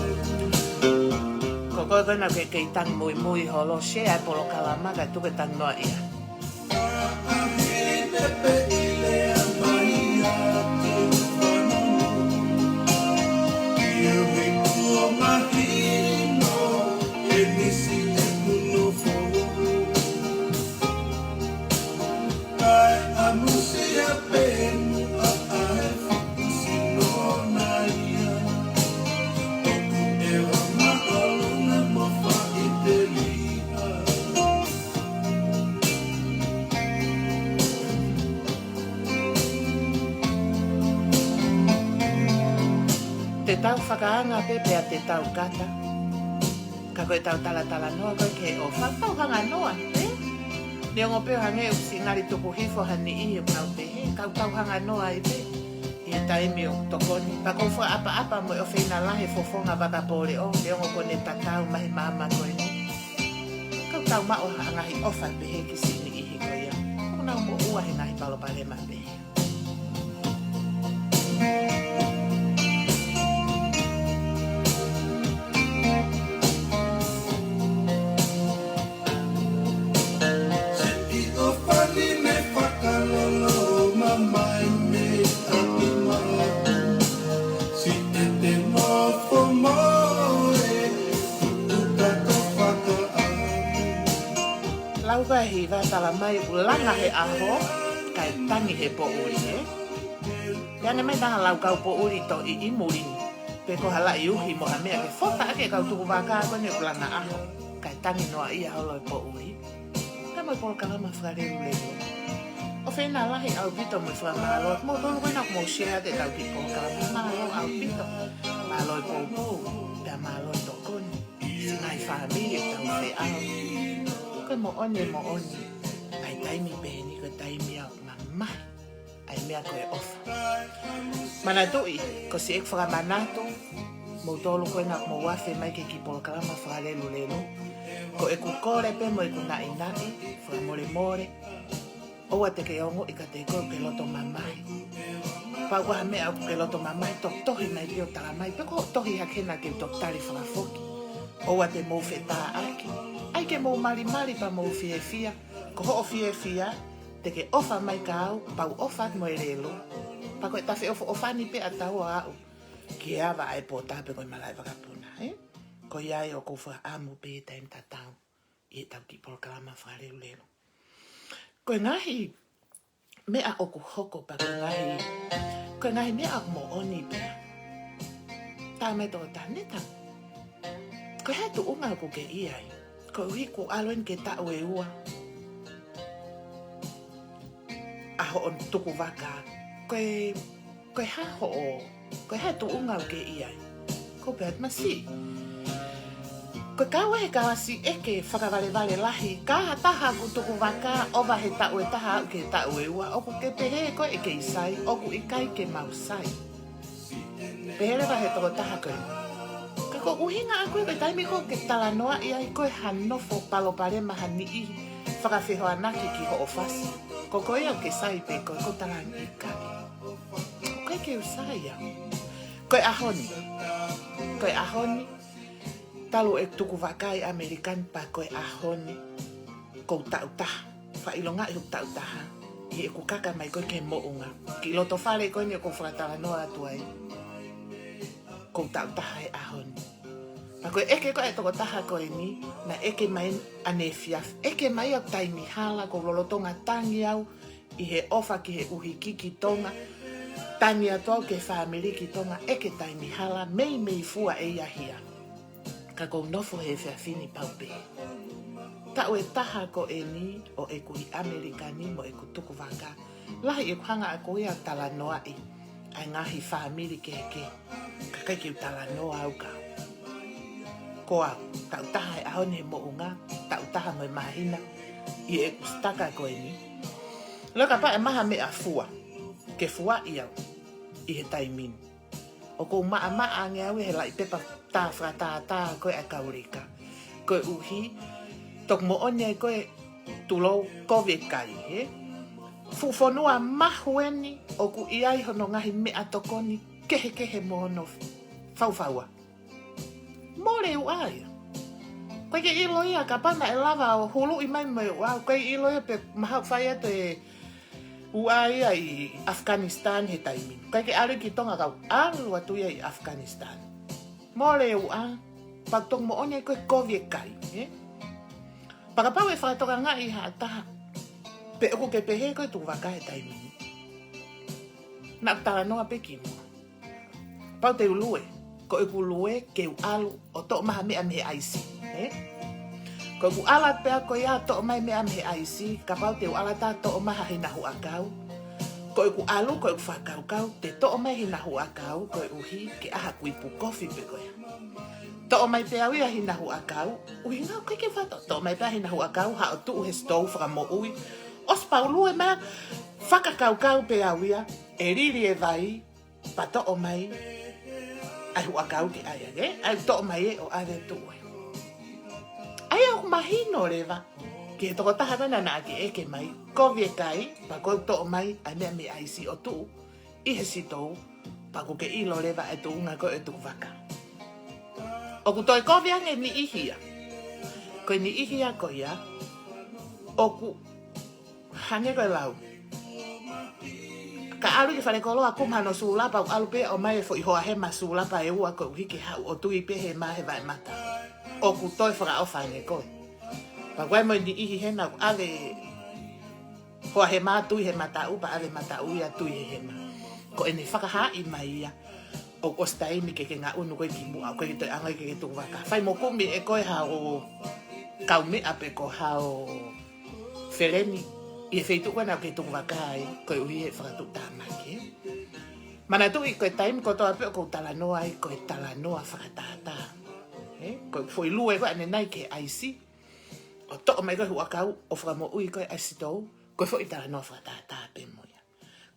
Ko koe ko ena ke kei tangi muimui holo, share e polokalama kae tuku e tangi noaʻia. Faʻahi nepe i lea mai ʻa ke fanongo. Ki au he kuo mahino, e nisi e kuno Te tau fakaanga pē pea te tau kata. Ka ko ʻetau talatalanoa ko ē ki he ʻofa, tau hanga noa, ē? Neongo pē ʻo hangē ʻoku siʻi ngali tuku hifo ha niʻihi ʻo kau pehē, ka tau hanga noa ai pē ʻi he taimi ʻoku tokoni. Pea ʻoku ou fakaʻapaʻapa mo e ʻofeina lahi e fofonga vaka pole ʻo, neongo ko ʻene tatau mai he maama ko eni, ka tau maʻu ha ngaahi ʻofa pehē ki siʻi niʻihi ko ia ʻoku nau moʻua he ngaahi palopalema pehē. Siʻi ʻofa ni ne fakalolo mamae mei ʻapi maʻu. Siʻete nofo mo e tuʻu kato fakaʻamu. Lau ka hiva, tala mai ʻoku langa he ʻaho, kae tangi he poʻuli, ē? Pea ne mai taha lau kau poʻuli toʻi ʻi muli ni. Pe ko ha laʻi uhi mo ha meʻa ke fota ʻaki e kau tukuvaka ko eni ʻoku langa ʻaho, kae tangi noa ia holo e poʻuli. Ka mo e polokalama fakalelulelu. ʻOfeina lahi ʻaupito mo e fakamālō. Mo tolu ko ena mo share ʻaki e kau kiʻi polokalama. Mālō ʻaupito. Mālō e poupou. Pea mālō e tokoni. Siʻi ngaahi fāmili ʻoku tau feʻao. Ko e moʻoni, moʻoni. ʻA e taimi pehē ni ko e taimi ʻoku mamahi ai e meʻa ko e ʻofa. Manatuʻi, ko siʻeku fakamanatu, moutolu ko ena ʻoku mou afe mai ki he kiʻi polokalama fakalelulelu. Ko ʻeku kole pē mo ʻeku naʻinaʻi, fakamolemole, ʻoua te ke ongoʻi kiate koe ʻoku ke loto mamahi. Kapau ko ha meʻa ʻoku ke loto mamahi, tohi mai pē ʻo tala mai, pe ko hoʻo tohi hake naʻa ke toki tali fakafoki. ʻOua te mou fetāʻaki. ʻAi ke mou malimali pea mou fiefia. Ko hoʻo fiefia, te ke ʻofa mai kia au, pea u ʻofa atu mo e lelu. Pea ko e tafe ʻofa, ʻofa ni pē ʻa taua aʻu ki he ava ʻa e pō taha pe ko e malaʻe vakapuna, ē? Ko ia ai ʻoku ou fakaʻamu pē he taimi tatau ʻi heʻetau kiʻi polokalama fakalelulelu. Ko e ngaahi meʻa ʻoku hoko pea ko e ngaahi, ko e ngaahi meʻa ʻoku moʻoni pea. Tala mai tokotaha, Neta, ko e hā e tuʻunga ʻoku ke ʻi ai? Koeʻuhi kuo ʻalu eni ki he taʻu ʻe ua ʻa hoʻo tukuvaka. Ko e, ko e hā hoʻo, ko e hā e tuʻunga ʻoku ke ʻi ai? Ko e pehē atu, Masiʻi, ko e kau ʻi he kalasi ʻeke fakavalevale lahi, ka ha taha ʻoku tukuvaka ʻova he taʻu ʻe taha aʻu ki he taʻu ʻe ua, ʻoku ke pehē koe ʻe kei sai, ʻoku ʻikai ke mau sai. Pehē leva he tokotaha ko ē, Ka ko e ʻuhinga ʻaʻaku ia ko e taimi ko ē ʻoku ke talanoaʻi ai ko e hā e nofo palopalema ha niʻihi fakafehoanaki ki hoʻo fasi. Ko koe ia ʻoku ke sai pē koe, ʻoku ou talaange ʻikai. ʻOku ʻikai ke u sai au. Ko e ʻaho ni. Ko e ʻaho ni. Talu e tukuvaka ʻi ʻAmelika ni pea ko e ʻaho ni. Ko e taʻu taha. Fakaʻilongaʻi hoku taʻu taha ʻi heʻeku kaka mai ko ē ki he moʻunga. Kiʻi loto fale ko eni ʻoku ou fakatalanoa atu ai. Ko e taʻu taha he ʻaho ni. Pea ko e ʻeke ko ē ʻa e tokotaha ko eni, naʻe ʻeke mai ʻaneefiafi. ʻEke mai ʻa e taimi hala, ʻoku ou lolotonga tangi au ʻi he ʻofa ki he ʻuhiki ki Tonga. Tangi atu au ki he fāmili ki Tonga, ʻeke taimi hala, meimei fua ʻe ia hia. Ka ʻoku ou nofo he efiafi ni pau pē. Taʻu ʻe taha ko eni ʻo ʻeku ʻi ʻAmelika ni mo ʻeku tukuvaka. Lahi ʻeku hanga ʻaʻaku ia ʻo talanoaʻi ʻa e ngaahi fāmili kehekehe. Ka ʻikai ke u talanoa au ka. Ko au, taʻu taha he ʻaho ni he moʻunga, taʻu taha mo e māhina ʻi heʻeku sitaka ko eni. Laka pē ʻe maha meʻa fua, ke fuaʻi au ʻi he taimi ni. ʻOku ou maʻamaʻa ange au he laʻi pepa tā fakatātā ko ē ʻa e kau lika. Koeʻuhi, toki moʻoni ai ko e tulou kovi e kai, ē? Fuʻu fonua mahu eni ʻoku ʻi ai hono ngaahi meʻatokoni kehekehe mo hono faufaua. Mole uʻa ia. ʻOku ʻikai ke ʻilo ia, kapau naʻe lava ʻo huluʻi mai mo e uʻa, ʻoku ʻikai ʻilo ia pe mahalo fai atu e uʻa ia ʻi ʻAfikanisitani he taimi ni. ʻOku ʻikai ke ʻalu ki Tonga ka ʻoku ʻalu atu ia ʻi ʻAfikanisitani. Mole uʻa, pea toki moʻoni ai ko e kovi e kai, ē? Pea kapau ʻe fakatokangaʻi ha taha, pe ʻoku ke pehē ko e tukuvaka he taimi ni. Naʻa ku talanoa pē ki muʻa. Pau te u lue, ko ʻeku lue ke u ʻalu ʻo toʻo mai ha meʻa mei he ʻaisi, ē? Ko ʻeku ʻalu pē au ko ia ʻo toʻo mai meʻa mei he ʻaisi, kapau te u ʻalu atu ʻo toʻo mai ha hina huʻakau. Ko ʻeku ʻalu, ko ʻeku fakakaukau, te toʻo mai hina huʻakau, koeʻuhi ke ʻai ha kuipu kofi pē ko ia. Toʻo mai pē au ia hina huʻakau, ʻuhinga ʻoku ʻikai ke fato, toʻo mai pē hina huʻakau, haʻu ʻo tuʻu he sitou fakamoʻui. ʻOsi pau lue mai, fakakaukau pē au ia, ʻe lili e vai, pea toʻo mai ʻa e huʻakau ke ʻai ange, ʻai toʻo mai ē ʻo ʻave tuʻu ē. ʻA ia ʻoku mahino leva ki he tokotaha ko ena naʻa ke ʻeke mai, kovi e kai, pea ko e toʻo mai ʻa e meʻa mei ʻaisi ʻo tuʻu ʻi he sitou, pea ʻoku ke ʻilo leva e tuʻunga ko ē ʻo e tukuvaka. ʻOku toe kovi ange e niʻihi ia. Ko e niʻihi ia ko ia, ʻoku hangē ko e lau. Ka ʻalu ki falekoloa ʻo kumi hano sūlapa, ʻoku ʻalu pē ʻo ʻomai e foʻi hoa hema sūlapa ʻe ua koeʻuhi ke haʻu ʻo tui pē hema he vaʻe mata. ʻOku toe fakaʻofa ange koe. Pea ko e mo e niʻihi hena ʻoku ʻave hoa hema tui he mataʻu, pea ʻave mataʻu ia tui he hema. Ko ʻene fakahaaʻi mai ia, ʻoku ʻosi taimi ke ke ngaʻunu koe ki muʻa, ʻoku ʻikai ke toe ʻaonga ke ke tukuvaka. Fai mo kumi ʻe koe haʻo kaumeʻa pe ko haʻo feleni ʻi he feituʻu ko ena ʻoku ke tukuvaka ai, koeʻuhi he fakatuʻutāmaki. Manatuʻi ko e taimi kotoa pē ʻoku ou talanoa ai, ko e talanoa fakatātā. Ē, ko e foʻi lue ko ē ʻanenai ki he ʻaisi, ʻo toʻo mai ko ē huʻakau, ʻo fakamoʻui ko ē ʻa e sitou, ko e foʻi talanoa fakatātā pē mo ia.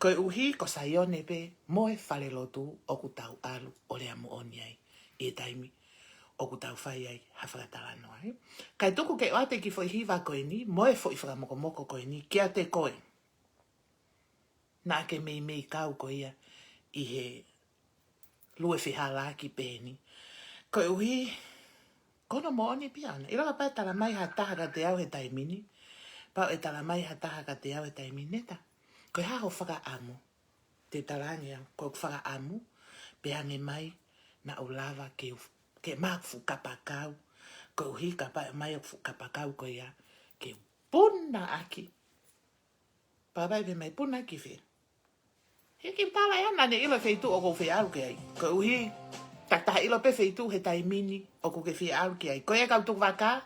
Koeʻuhi ko Saione pē mo e falelotu ʻoku tau ʻalu ʻo lea moʻoni ai ʻi he taimi ʻoku tau fai ai ha fakatalanoa, ē. Kae tuku ke ʻoatu e kiʻi foʻi hiva ko eni, mo e foʻi fakamokomoko ko eni, kiate koe naʻa ke meimei kau ko ia ʻi he lue fehālaaki peheni. Koeʻuhi, ko hono moʻoni pē ia ʻona. ʻIlo kapau ʻe tala mai ha taha kiate au he taimi ni, pea ʻe tala mai ha taha kiate au he taimi ni, Neta, ko e hā ho fakaʻamu? Te u talaange au, ko ʻeku fakaʻamu, pea hangē mai naʻa ku lava ke u, ke maʻu ʻeku fuʻu kapakau, koeʻuhi kapau ʻe ʻomai ʻeku fuʻu kapakau ko ia, ke u puna ʻaki. Pea vai pē mai, puna ki fē? He ʻikai ke tala ʻe au naʻa ne ʻilo e feituʻu ʻoku ou fie ʻalu ki ai. Koeʻuhi, takitaha ʻilo pē feituʻu he taimi ni ʻoku ke fie ʻalu ki ai. Ko e kau tukuvaka,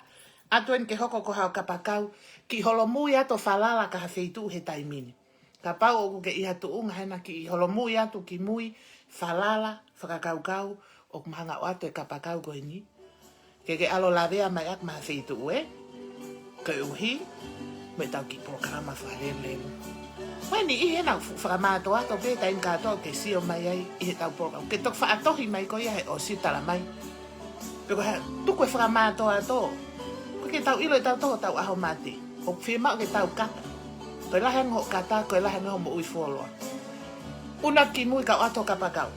ʻoatu eni ke hoko ko haʻo kapakau, kiʻi holomui atu ʻo falala ki ha feituʻu he taimi ni. Kapau ʻoku ke ʻi ha tuʻunga hena, kiʻi holomui atu kimui, falala, fakakaukau, ʻoku mahanga ʻoatu e kapakau ko eni. Ke ke ʻalu ʻo lavea mai ʻaki mai ha feituʻu, ē? Koeʻuhi mo ʻetau kiʻi polokalama fakalelulelu. Ko e niʻihi ena ʻoku fuʻu fakamātoato pē taimi kātoa ʻoku ke sio mai ai ʻi heʻetau polokalama. Ke toki faʻa tohi mai ko ia he ʻosi, tala mai. Pe ko e hā, tuku e fakamātoato. ʻOku ʻikai ke tau ʻilo ʻe tautolu hotau ʻaho mate. ʻOku fiemaʻu ke tau kata. Ko e lahi ange hoʻo kata, ko e lahi ange hoʻo moʻui fuoloa. ʻUnu kimui kae ʻoatu ho kapakau.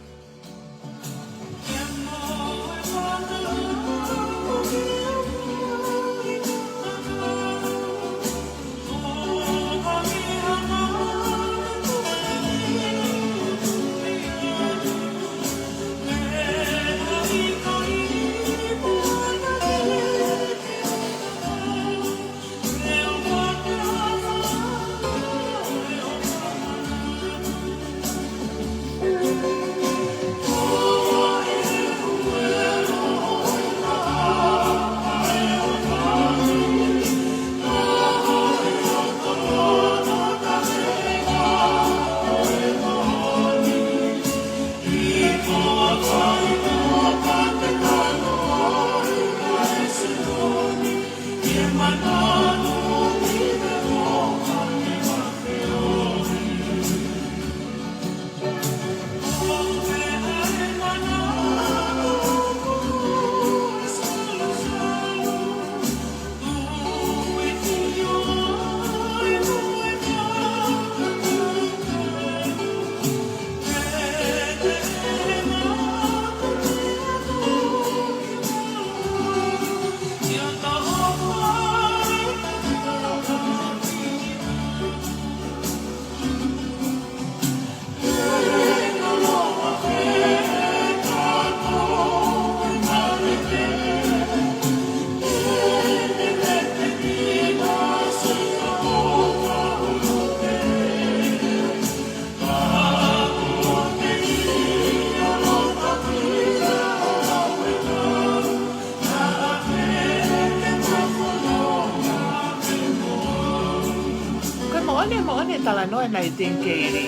Noa e nai tenkeili.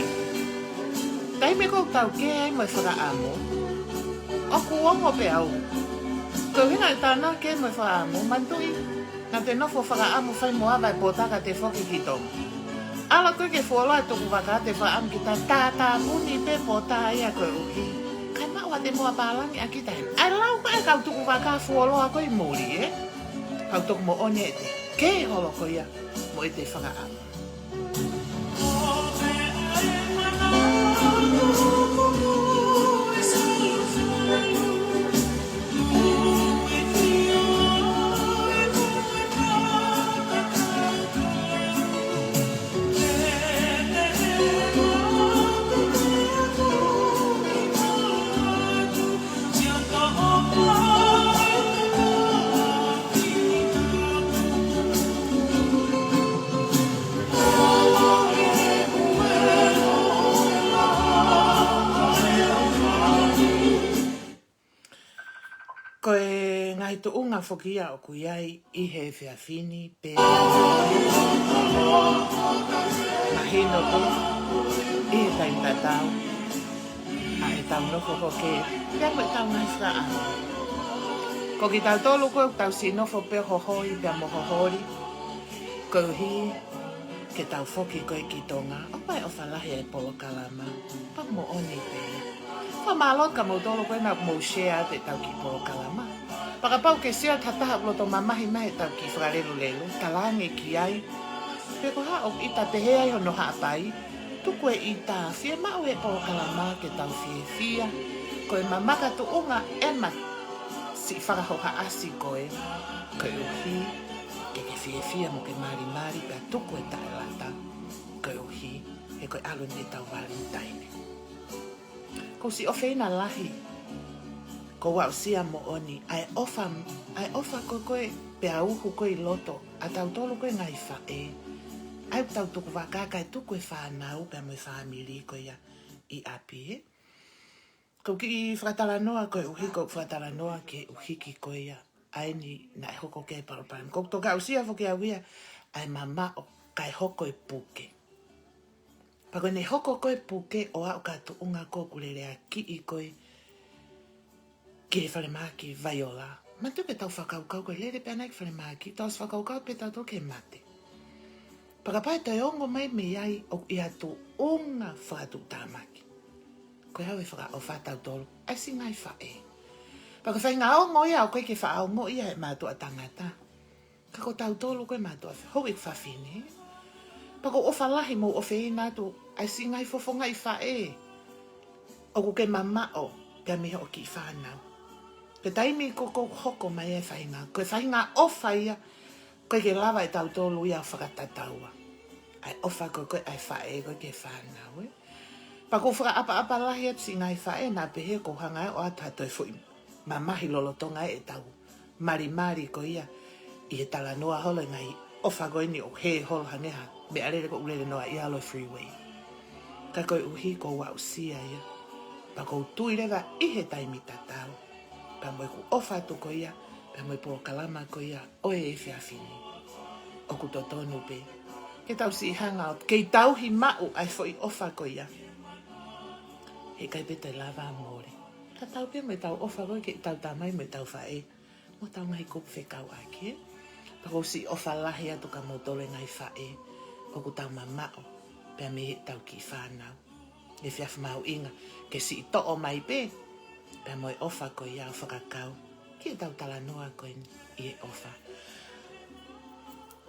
Taimi ʻoku tau kē ai mo e fakaʻamu, ʻoku ongo pē au. Ko e ʻuhinga ʻetau kē mo e fakaʻamu, manatuʻi naʻa te nofo fakaʻamu fai mo ava e pō tā ka te foki ki Tonga. ʻAlu koe ke fuoloa e tukuvaka, te fakaʻamu kita, tātāpuni pē pō tā ia koeʻuhi kae maʻu ʻa e moa pālangi ʻa kita heni. ʻAi lau ko e kau tukuvaka fuoloa ko ē ʻi muli, ē? Kau tuku moʻoni ʻete kē holo ko ia mo ʻete fakaʻamu. Ko e ngaahi tuʻunga foki ia ʻoku ʻi ai ʻi he efiafi ni pea mahino pē ʻi he taimi tatau ʻa ʻetau nofo ko ē pea mo ʻetau ngaahi fakaʻamu. Ko kitautolu ko ē ʻoku tau siʻi nofo pē hohoi pea mo hoholi koeʻuhi ke tau foki ko ē ki Tonga, ʻoku ʻi ai e ʻofa lahi ʻa e polokalama. Pea moʻoni pē. Fakamālō atu kia moutolu ko ē naʻa mou share atu ʻetau kiʻi polokalama. Pea kapau ʻoku ke sio atu ha taha ʻoku loto mamahi mai heʻetau kiʻi fakalelulelu, talaange ki ai pe ko e hā ʻoku ʻita pehē ai hono haʻapai, tuku e ʻita, fiemaʻu e polokalama ke tau fiefia. Ko e mamaka tuʻunga ʻema siʻi fakahohaʻasi ko ē, koeʻuhi ke ke fiefia mo ke malimali pea tuku e taʻelata koeʻuhi he ko e ʻalu eni ʻetau Valentine. ʻOku ou siʻi ʻofeina lahi, ʻoku ou aʻusia moʻoni ʻa e ʻofa, ʻa e ʻofa ko ē ko ē pea uhu ko ē ʻi loto ʻa tautolu ko ē ngaahi faʻē, ʻa ē ʻoku tau tukuvaka kae tuku e fānau pea mo e fāmili ko ia ʻi ʻapi, ē? Ko e kiʻi fakatalanoa koeʻuhi, ko e fakatalanoa ki he ʻuhiki ko ia ʻa eni naʻe hoko ki ai e palopalema. ʻOku ou toki aʻusia foki au ia ʻa e mamaʻo kae hoko e puke. Pea ko ʻene hoko ko ē e puke ʻo aʻu ki he tuʻunga ko ē ʻoku leleakiʻi ko ē ki he falemahaki Vaiola. Manatuʻi ke tau fakakaukau ko e lele pē ʻana ia ki falemahaki, tau ʻosi fakakaukau pē tautolu ki he mate. Pea kapau ʻe toe ongo mai mei ai ʻoku ʻi ha tuʻunga fakatuʻutāmaki. Ko e hā e fakaʻofa ʻa tautolu ʻa e siʻi ngaahi faʻē. Pea ko e faʻahinga ongo ia ʻoku ʻikai ke faʻa ongo ia he mātuʻa tangata. Ka ko tautolu ko ē mātuʻa fe-, houʻeiki fafine. Pea ʻoku ou ʻofa lahi mo ʻofeina atu ʻa e siʻi ngaahi fofongaʻi faʻē ʻoku ke mamaʻo pea mei hoʻo kiʻi fānau. Ko e taimi ko ē ʻoku hoko mai ai e faʻahinga, ko e faʻahinga ʻofa ia ʻoku ʻikai ke lava ʻe tautolu ia ʻo fakatataua. ʻA e ʻofa ko ē ko ē ʻa e faʻē ko ē ki he fānau, ē. Pea ʻoku ou fakaʻapaʻapa lahi atu siʻi ngaahi faʻē naʻa pehē ʻoku ou hanga ʻo ʻoatu ha toe foʻi mamahi lolotonga ʻetau malimali ko ia ʻi he talanoa holo e ngaahi ʻofa ko eni ʻoku hē holo hangē ha meʻalele ko ē ʻoku lele noa ʻi alo freeway. Ka koeʻuhi ʻoku ou aʻusia ia, pea ʻoku ou tui leva ʻi he taimi tatau pea mo ʻeku ʻofa atu ko ia, pea mo e polokalama ko ia ʻo e efiafi ni, ʻoku totonu pē ke tau siʻi hanga ʻo kei tauhi maʻu ʻa e foʻi ʻofa ko ia. He ʻikai pē toe lava ʻo mole. Tatau pē mo ʻetau ʻofa ko ē ki heʻetau tamai mo ʻetau faʻē mo ʻetau ngaahi kupu fekauʻaki, ē. Pea ʻoku ou siʻi ʻofa lahi atu kia moutolu e ngaahi faʻē ʻoku tau mamaʻo pea mei heʻetau kiʻi fānau. Efiafi mahuʻinga ke siʻi toʻo mai pē pea mo e ʻofa ko ia ʻo fakakau ki heʻetau talanoa ko eni ʻi he ʻofa.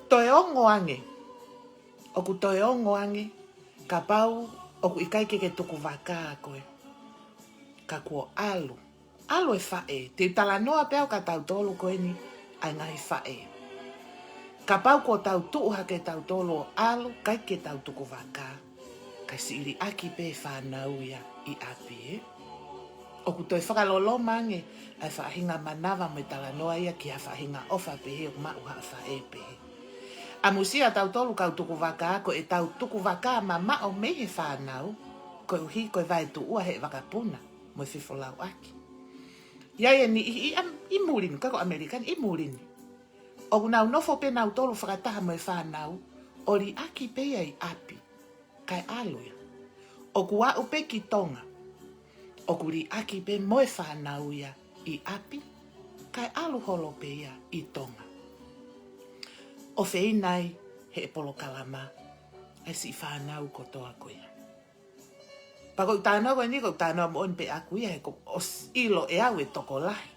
Toe ongo ange, ʻoku toe ongo ange kapau ʻoku ʻikai ke ke tukuvaka koe, ka kuo ʻalu. ʻAlu e faʻē, te u talanoa pē au kia tautolu ko eni ʻa e ngaahi faʻē. Kapau kuo tau tuʻu hake tautolu ʻo ʻalu, ʻikai ke tau tukuvaka, kae siʻi liʻaki pē e fānau ia ʻi ʻapi, ē. ʻOku toe fakaloloma ange ʻa e faʻahinga manava mo e talanoa ia ki ha faʻahinga ʻofa pehē ʻoku maʻu ha faʻē pehē. ʻAmusia tautolu kau tukuvaka ko ʻetau tukuvaka mamaʻo mei he fānau, koeʻuhi ko e vaetuʻua he vakapuna mo e fefolauʻaki. ʻI ai e niʻihi ʻi ʻAm-, ʻi muli ni, ʻikai ko ʻAmelika ni, ʻi muli ni, ʻoku nau nofo pē nautolu fakataha mo e fānau ʻo liʻaki pē ia ʻi ʻapi. kae ʻalu ia. ʻOku aʻu pē ki Tonga, ʻoku liʻaki pē mo e fānau ia ʻi ʻapi, kae ʻalu holo pē ia ʻi Tonga. ʻOfeina ai ʻe he polokalama ʻa e siʻi fānau kotoa ko ia. Pea ko ʻeku talanoa ko eni, ko ʻeku talanoa moʻoni pē ʻaʻaku ia, he ko ʻosi ʻilo ʻe au e tokolahi.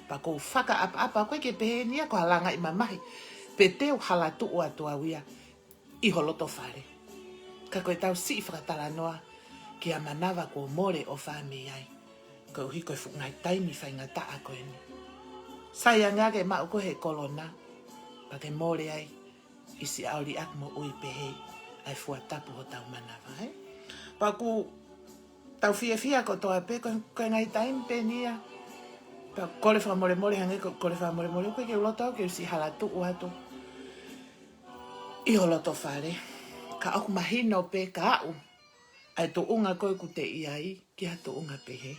Pea ʻoku ou fakaʻapaʻapa, ʻoku ʻikai ke pehē ni ia ko ha langaʻi mamahi, pe te u hala tuʻu atu au ia ʻi ho loto fale. Ka ko ʻetau siʻi fakatalanoa ki ha manava kuo mole ʻofa mei ai, koeʻuhi ko e fuʻu ngaahi taimi faingataʻa ko eni. Sai ange ʻa e maʻu ko ē he kolona, pea ke mole ai ʻi siʻau liʻaki moʻui pehē ʻa e fua tapu hotau manava, ē? Pea ʻoku tau fiefia kotoa pē, ko, ko e ngaahi taimi pē ni ia. Pea kole fakamolemole, hangē ko e kole fakamolemole, ʻoku ʻikai ke u loto au ke u siʻi hala tuʻu atu ʻi ho loto fale. Ka ʻoku mahino pē ka aʻu ʻa e tuʻunga ko ē ʻoku te ʻi ai ki ha tuʻunga pehē.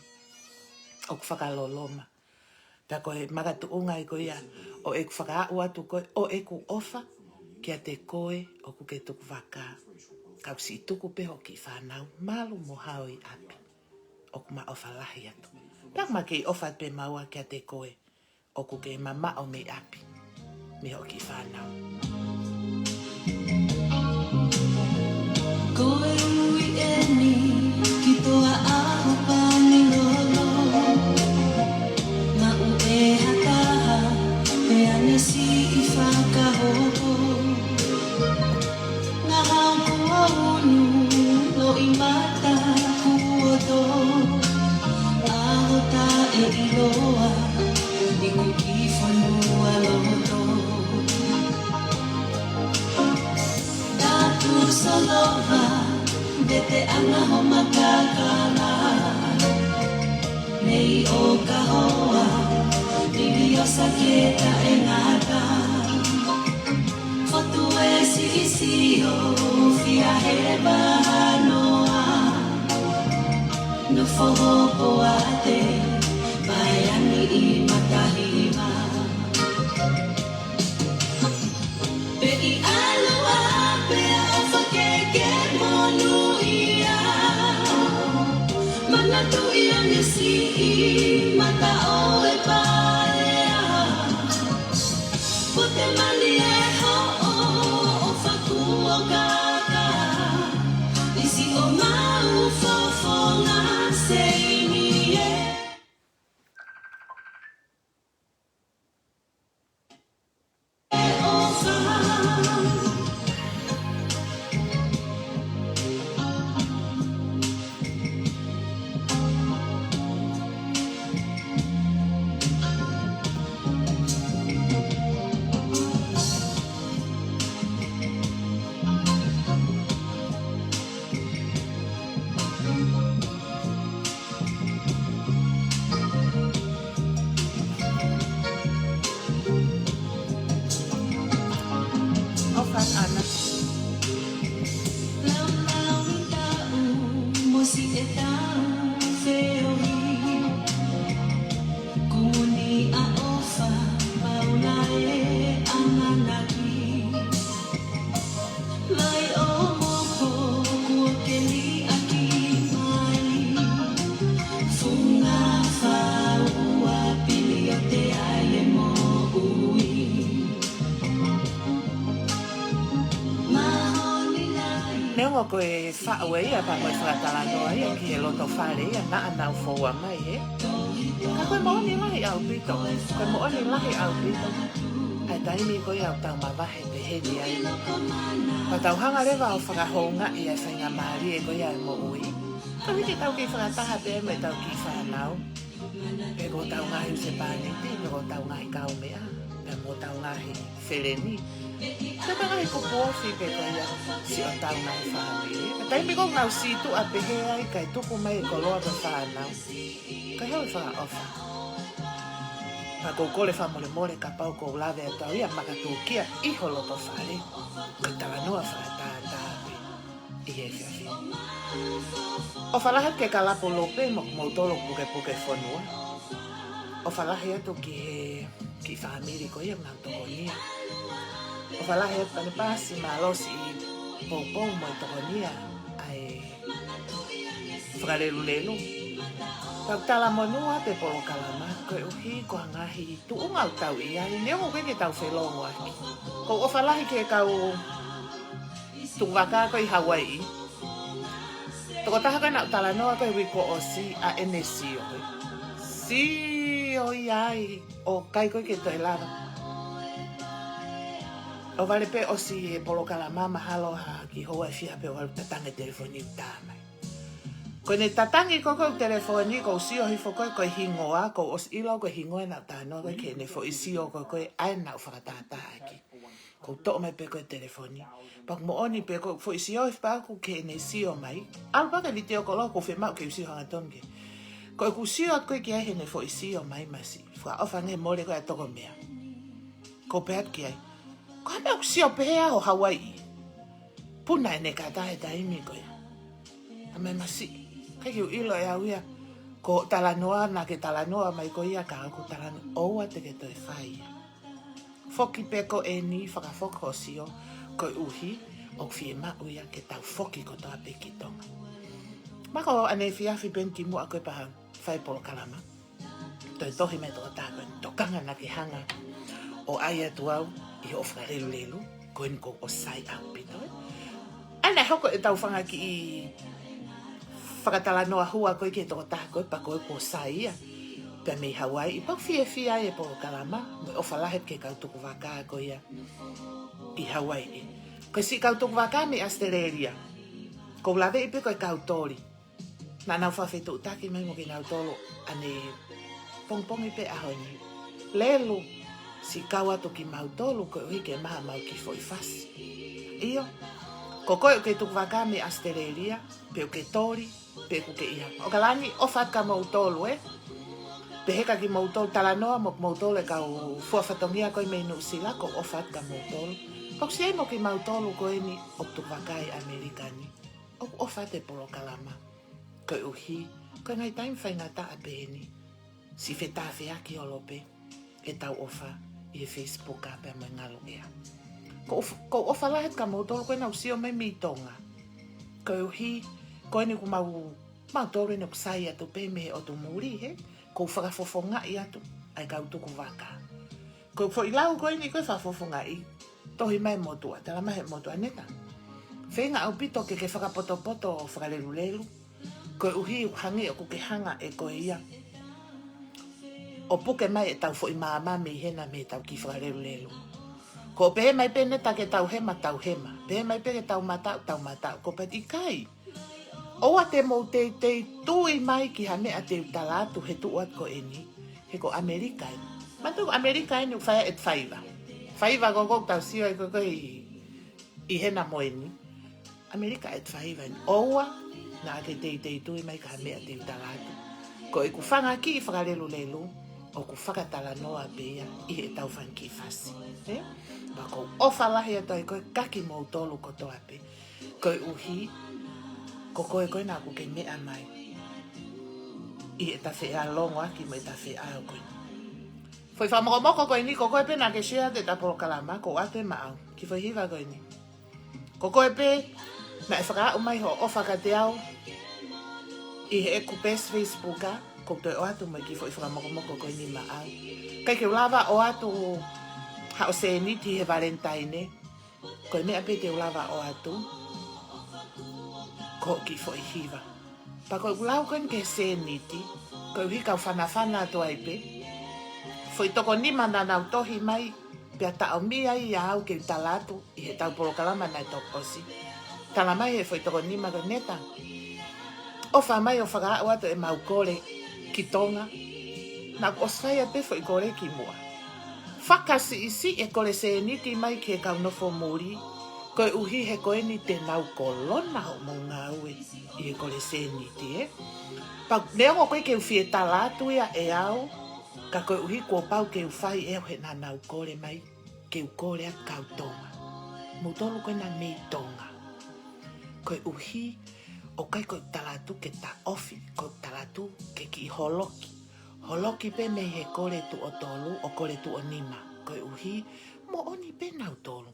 ʻOku fakaloloma. Pea ko e makatuʻunga ia ko ia ʻo ʻeku fakaaʻu atu ko ē ʻo ʻeku ʻofa kiate koe ʻoku ke tukuvakā. Ka ʻoku siʻi tuku pē hoʻo kiʻi fānau malu mo hao ʻi ʻapi. ʻOku ma ʻofa lahi atu. Pea ʻoku ma kei ʻofa pē maua kiate koe ʻoku ke mamaʻo mei ʻapi mei hoʻo kiʻi fānau. Ko e ui eni ki Toa ʻAho Panilolo. Naʻu ʻe ha taha pea ne siʻi fakahoko. Ngahau kuo unu, loʻimata kuo tō. ʻAho taʻeʻiloa ʻi kuki fonualoto. Tatu solova, vete ʻanga ho makakala. Nei ʻo ka hoa, pili ʻo sake taʻengata. Fotu e siʻisiʻi ʻo fia he vahanoa. Nofo hopo ate, pae ani ʻi matahiva. Pea ʻi ʻalu ʻa pea ʻofa ke ke monūʻia. Manatuʻi ange siʻi mata ʻo e paea. Pote mali e hoʻo ʻofa kuo kaka. ʻIsi ʻo mau fofonga seini e. ʻOfa ʻana. Laulauitaʻu mo siʻetau feohi. Kuni ʻa ʻofa paula e ʻamanaki. Mai ʻo moko kuo ke liʻaki mai. Funga faua pili ʻo te ai e moʻui. Mahoni nai. Neongo ko e faʻu ē ia pea mo e fakatalanoa ia ki he loto fale ia naʻa nau foua mai, ē? Ka ko e moʻoni lahi ʻaupito. Ko e moʻoni lahi ʻaupito. ʻA e taimi ko ia ʻoku tau mavahe pehē ni ai. Pea tau hanga leva ʻo fakahoungaʻi ʻa e faingamālie ko ia ʻo e moʻui. Ka ʻoku ʻikai ke tau kei fakataha pē mo ʻetau kiʻi fānau. Pe ko hotau ngaahi husepāniti, pe ko hotau ngaahi kaumeʻa, pe ko hotau ngaahi feleni. Pe ko e ngaahi kupu ofi pē ko ia siʻotau ngaahi fāmili. Ka taimi ko ē ʻoku nau sītuʻa pehē ai kae tuku mai e koloa pea fānau. Ka he ʻofa ʻofa. Pea ʻoku ou kole fakamolemole kapau ʻoku ou lave atu au ia makatukia ʻi ho loto fale. Ko e talanoa fakatātā pē ʻi he efiafi ni. ʻOfa lahi atu ki he kalapu Lope mo kimoutolu pukepuke fonua. ʻOfa lahi atu ki he kiʻi fāmili ko ia ʻoku nau tokonia. ʻOfa lahi atu Panepasi, Malosi, Poupou mo e tokonia ʻa ʻa e fakalelulelu. Tau talamonū atu e polokalama, koeʻuhi ko e ngaahi tuʻunga ʻoku tau ʻi ai, neongo ʻoku ʻikai ke tau felōngoaki. ʻOku ou ʻofa lahi ki he kau tukuvaka ko ē ʻi Hauaiʻi. Tokotaha ko ē naʻa ku talanoa ko ē he uike kuo ʻosi ʻa ʻene sio. Sio ia ai ʻo ʻikai ko ē ke toe lava. ʻO vale pē ʻosi e polokalama mahalo ha kiʻi houa ʻe fiha pē ʻo ʻalu tatanga e telefoni ʻo tā mai. Ko ʻene tatangi ko ē ʻo e telefoni, ʻoku ou sio hifo ko ē ko e hingoa, kuo u ʻosi ʻilo ko e hingoa naʻa ku talanoa ko ē ki heʻene foʻi sio ko ē ko ē ʻa ē naʻa ku fakatātā ʻaki. ʻOku ou toʻo mai pē ko ē e telefoni. Pea ʻoku moʻoni pē ko e foʻi sio ʻe fā ʻoku ke ne sio mai. ʻAlu pē ke vitiō kolo ʻoku fiemaʻu ke u sio hangatonu ki ai. Ko ʻeku sio atu ko ē ki ai heʻene foʻi sio mai masi. Fakaʻofa ange mole ko e toko meʻa. ʻOku ou pehē atu ki ai, ko e hā e meʻa ʻoku sio pehē ai ʻo Hauaiʻi? Puna ʻene kata he taimi ko ia. ʻA mai masi. ʻIkai ke u ʻilo ʻe au ia. Ko e talanoa naʻa ke talanoa mai ko ia ka ʻoku talanoa ʻoua te ke toe fai ia. Foki pē ko eni fakafoki hoʻo sio, koeʻuhi ʻoku fiemaʻu ia ke tau foki kotoa pē ki Tonga. Mako ʻaneefiafi pē eni kimuʻa ko e pā fai polokalama. Toe tohi mai tokotaha ko eni, tokanga naʻa ke hanga ʻo ʻai atu au ʻi hoʻo fakalelulelu, ko eni ʻoku ou sai ʻaupito ē. ʻA ia naʻe hoko ʻetau fanga kiʻi fakatalanoa hua ko ē ki he tokotaha ko ē pea ko ē kuo sai ia. Pea mei Hauaiʻi, pea ʻoku fiefia ai e polokalama, mo e ʻofa lahi ki he kau tukuvaka ko ia ʻi Hauaiʻi. Ko e siʻi kau tukuvaka mei ʻAositelēlia. ʻOku ou laveʻi pē ko e kau toli. Naʻa nau fakafetuʻutaki mai mo kinautolu ʻanepongipongi pē ʻaho ni. Lelu, siʻi kau atu kimautolu koeʻuhi ke maʻu haʻamau kiʻi foʻi fasi. ʻIo, ko koe ʻoku ke tukuvaka mei ʻAositelēlia, pe ʻoku ke toli, pe ʻoku ke ʻi ai. ʻOkalani, ʻofa atu kia moutolu ē. Pehē kia kimoutolu, talanoa mo kimoutolu e kau fua fatongia ko ē mei Nuʻusila, ʻoku ou ʻofa atu kia moutolu. Pea ʻoku ʻi ai mo kimautolu ko eni ʻoku tukuvaka ʻi ʻAmelika ni. ʻOku ou ʻofa atu e polokalama. Koeʻuhi, ko e ngaahi taimi faingataʻa pē eni, siʻi fetāfeaki holo pē ʻetau ʻofa ʻi he Facebook ʻa pea mo e ngaluʻea. ʻOku ou ʻof-, ʻoku ou ʻofa lahi atu kia moutolu ko ē naʻa nau sio mai mei Tonga. Koeʻuhi, ko eni ʻoku mau, mautolu eni ʻoku sai atu pē mei he ʻotu muli he, ʻoku ou fakafofongaʻi atu ʻa e kau tukuvaka. Ko e foʻi lau ko eni ko e fakafofongaʻi, tohi mai motuʻa, tala mai he motuʻa, Neta, feinga ʻaupito ke ke fakapotopoto ʻo fakalelulelu, koeʻuhi ʻoku hangē ʻoku ke hanga ʻe koe ia ʻo puke mai ʻetau foʻi maama mei hena mei heʻetau kiʻi fakalelulelu. ʻOku pehē mai pē Neta ke tau hema, tau hema. Pehē mai pē ke tau mataʻu, tau mataʻu. ʻOku ou pehē ʻikai. ʻOua te mou teitei tui mai ki ha meʻa te u tala atu he tuʻu atu ko eni. He ko ʻAmelika eni. Manatuʻi ko ʻAmelika eni ʻoku fai ʻa e faiva. Faiva ko ē ʻoku tau sio ai ko ē ko ē ʻi, ʻi hena mo eni. ʻAmelika ʻa e faiva eni. ʻOua naʻa ke teitei tui mai ki ha meʻa te u tala atu. Ko ʻeku fanga kiʻi fakalelulelu, ʻoku fakatalanoa pē ia ʻi heʻetau fanga kiʻi fasi. Ē? Pea ʻoku ou ʻofa lahi atu ai ko ē kia kimoutolu kotoa pē. Koeʻuhi, ko koe ko ē naʻa ʻoku ke meʻa mai ʻi heʻeta feʻaongaʻaki mo ʻeta feʻao ko ē. Foʻi fakamokomoko ko eni, ko koe pē naʻa ke share atu ʻeta polokalama, ʻoku ou ʻoatu ē maʻau, kiʻi foʻi hiva ko eni. Ko koe pē naʻe fakaaʻu mai hoʻo ʻofa kiate au ʻi heʻeku peesi Facebook ʻa, ʻoku ou toe ʻoatu mo e kiʻi foʻi fakamokomoko ko eni maʻau. ʻIkai ke u lava ʻoatu haʻo sēniti he Valentine, ko e meʻa pē te u lava ʻoatu, ko e kiʻi foʻi hiva. Pea ko ʻeku lau ko eni ki he sēniti, koeʻuhi kau fanafana atu ai pē. Foʻi toko nima naʻa nau tohi mai, pea taʻomia ia au ke u tala atu ʻi heʻetau polokalama naʻe toki ʻosi. Tala mai he foʻi toko nima ko Neta, ʻofa mai ʻo fakaaʻu atu ʻemau kole ki Tonga. Naʻa ku ʻosi fai atu pē foʻi kole kimuʻa. Fakasiʻisiʻi e kole sēniti mai ki he kau nofo muli, koeʻuhi he ko eni te nau kolona hoʻomou ngāue ʻi he kole sēniti ē. Pea neongo ʻoku ʻikai ke u fie tala atu ia ʻe au, ka koeʻuhi kuo pau ke u fai ʻe au he naʻa nau kole mai, ke u kole atu kau Tonga. Moutolu ko ena mei Tonga. Koeʻuhi, ʻoku ʻikai ko e tala atu ke taʻofi, ko e tala atu ke kiʻi holoki. Holoki pē mei he kole tuʻo tolu ʻo kole tuʻo nima. Koeʻuhi, moʻoni pē nautolu.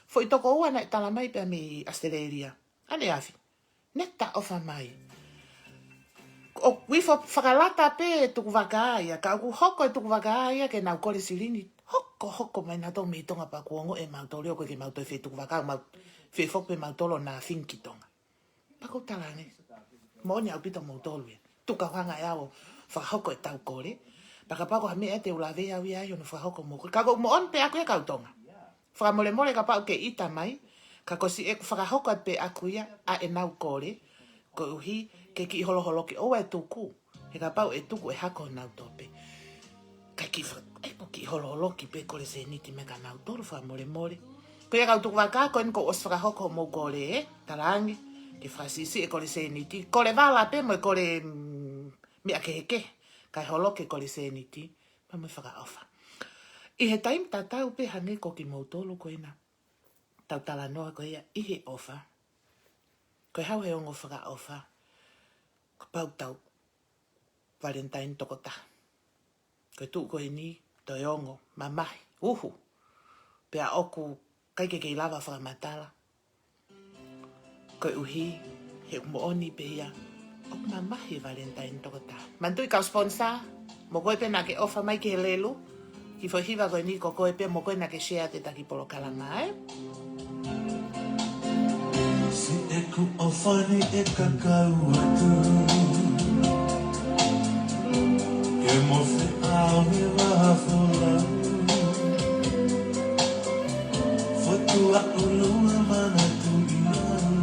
Foʻi toko ua naʻe tala mai pea mei ʻAositelēlia. ʻAneafi. Ne ta ʻofa mai. ʻOku ʻi he fakalata pē e tukuvaka ia, ka ʻoku hoko e tukuvaka ia ke nau kole silini. Hokohoko mai nautolu mei Tonga pea kuo ongoʻi ʻe mautolu ia ʻoku ʻikai ke mau toe fetukuvaka, mau fie foki pē mautolu ʻo nāfini ki Tonga. Pea ʻoku ou talaange, moʻoni ʻaupito moutolu ia. Tuku au hanga ʻe au ʻo fakahoko ʻetau kole. Pea kapau ko ha meʻa te u lave au ia ai hono fakahoko mo koe. Ka ʻoku moʻoni pē ʻaku ia kau Tonga. Fakamolemole kapau ʻoku ke ʻita mai, ka ko siʻeku fakahoko atu pē ʻaku ia ʻa ʻenau kole, koeʻuhi ke kiʻi holoholoki, ʻoua ʻe tuku. He kapau ʻe tuku ʻe hako honau tope. Ka kiʻi fa-, ʻe ko kiʻi holoholoki pē kole sēniti mei kinautolu, fakamolemole. Ko ia kau tukuvaka, ko eni kuo ʻosi fakahoko hoʻomou kole, ē, talaange ke fakasiʻisiʻi e kole sēniti. Kole vala pē mo e kole, mm, meʻa kehekehe, kae holoki e kole sēniti, pea mo e fakaʻofa. ʻI he taimi tatau pē hangē ko kimoutolu ko ena, tau talanoa ko ia ʻi he ʻofa. Ko e hau he ongo fakaʻofa, kapau tau Valentine tokotaha. Ko e tuʻu ko eni, toe ongo, mamahi, uhu. Pea ʻoku ʻikai ke kei lava fakamatala. Koeʻuhi, he ʻoku moʻoni pē ia, ʻoku mamahi e Valentine tokotaha. Manatuʻi kau sponsor, mo koe pē naʻa ke ʻofa mai ki he lelu, ki he foʻi hiva ko eni ko koe pē mo koe naʻa ke share atu ʻeta kiʻi polokalama, ē? Siʻeku ʻofa ni ʻe kakau atu. Ke mo feʻao he vahafolau. Fotu ʻa ʻolunga manatuʻi au.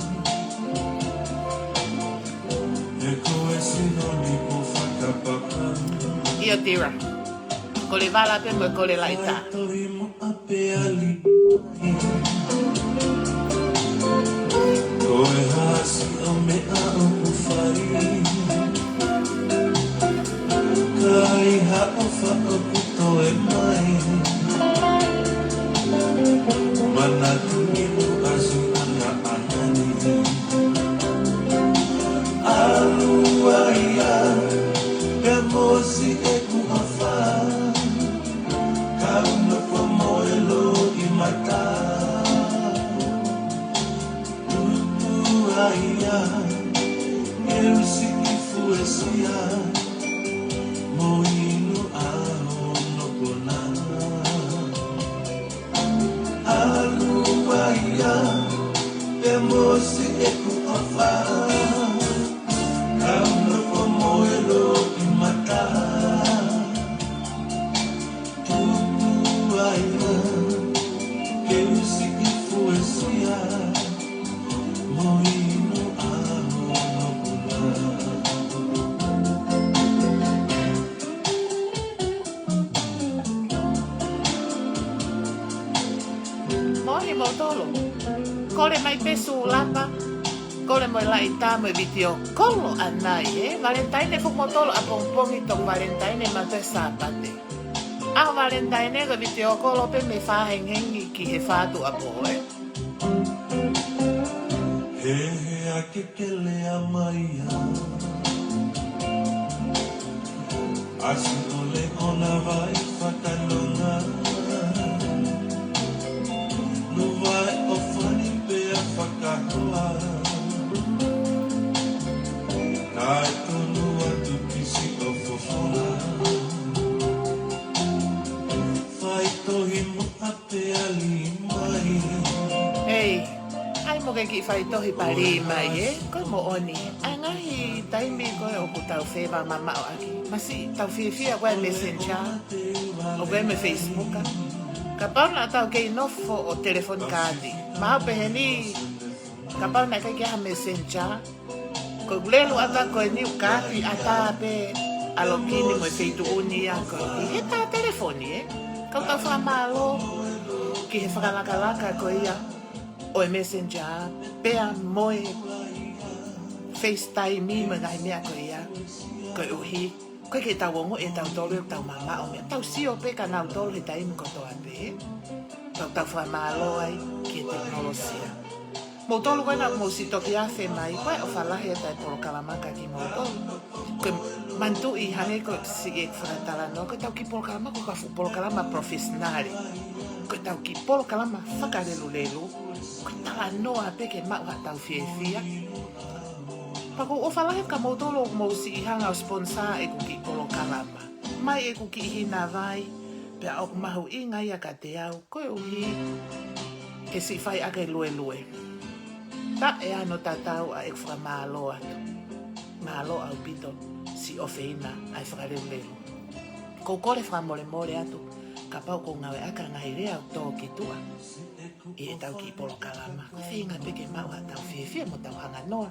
He ko e sino ni kuo fakapapau. ʻIo Tira. Kole vala pē mo e kole laʻitā. Tohi mo ʻape ali. Ko e hā siʻo meʻa ʻoku fai. Ka ʻi ha ʻofa ʻoku toe mai. Manatu ni ʻoku ʻasi ʻanaʻana ni. ʻAlu ai ia, pea mo siʻeku ʻofa. Kau nofo mo e loʻimata. Tuku ai ia, ke u siʻi fuesia. Mo inu ʻa hono kona. ʻAlu ai ia, pea mo siʻeku ʻofa. Kau nofo mo e loʻimata. Tuku ai ia, ke u siʻi fuesia. Mo inu ʻa hono kona. Moʻoni moutolu. Kole mai pē sulapa. Kole mo e laʻitā mo e vitiō kolo ʻanai, ē? Valentine foki moutolu ʻapongipongi, toki Valentine mautolu Sāpate. ʻAho Valentine ko e vitiō kolo pē mei he fā hengihengi ki he fā tuʻuapō, ē? He, he ake ke lea mai ia. ʻAsi ʻo le ona vai fakanonga. Nuva e ʻofa ni pea fakahoa. Kae tonu atu kisi ʻo fofola. Faitohi mo ʻape ali mai. Ei, ʻai mo ke kiʻi faitohi pali mai, ē? Ko e moʻoni. ʻA e ngaahi taimi ko ē ʻoku tau fie mamaʻo ʻaki. Masiʻi, tau fiefia ko e Messenger. ʻO ko e mei he Facebook. Kapau naʻa tau kei nofo ʻo telefoni kaati. Mahalo pehē ni, kapau naʻe ʻikai ke ʻi ai ha Messenger. Ko e lelu ʻatā ko eni ʻoku kaati ʻatā pē ʻa e loki ni mo e feituʻu ni ia ko ē. He ta telefoni, ē? Ka tau fakamālō ki he fakalakalaka ko ia ʻo e Messenger, pea mo e FaceTime mo e ngaahi meʻa ko ia. Koeʻuhi, ʻoku ʻikai ke tau ongoʻi ʻe tautolu ʻetau mamaʻo meʻa. Tau sio pē kia nautolu he taimi kotoa pē. Tau, tau fakamālō ai ki he tekinolosia. Moutolu ko ena mou siʻi toki afe mai, ko e ʻofa lahi ʻeta polokalama kia kimoutolu. Ko e manatuʻi hangē ko siʻeku fakatalanoa, ko ʻetau kiʻi polokalama, ko e ka fuʻu polokalama professional. Ko ʻetau kiʻi polokalama fakalelulelu, ko e talanoa pē ke maʻu haʻatau fiefia. Pea ʻoku ou ʻofa lahi kia moutolu ʻoku mou siʻi hanga ʻo sponsor ʻeku kiʻi polokalama. Mai ʻeku kiʻi hina vai, pea ʻoku mahuʻinga ia kiate au, koeʻuhi ke siʻi fai ʻaki e luelue. Taʻeʻano tatau ʻa ʻeku fakamālō atu. Mālō ʻaupito siʻi ʻofeina ʻa e fakaleuleu. ʻOku ou kole fakamolemole atu, kapau ʻoku ou ngāueʻaki ʻa e ngaahi lea ʻoku tō ki tuʻa ʻi heʻetau kiʻi polokalama. Ko e feinga pē ke maʻu haʻatau fiefia mo ʻetau hanganoa.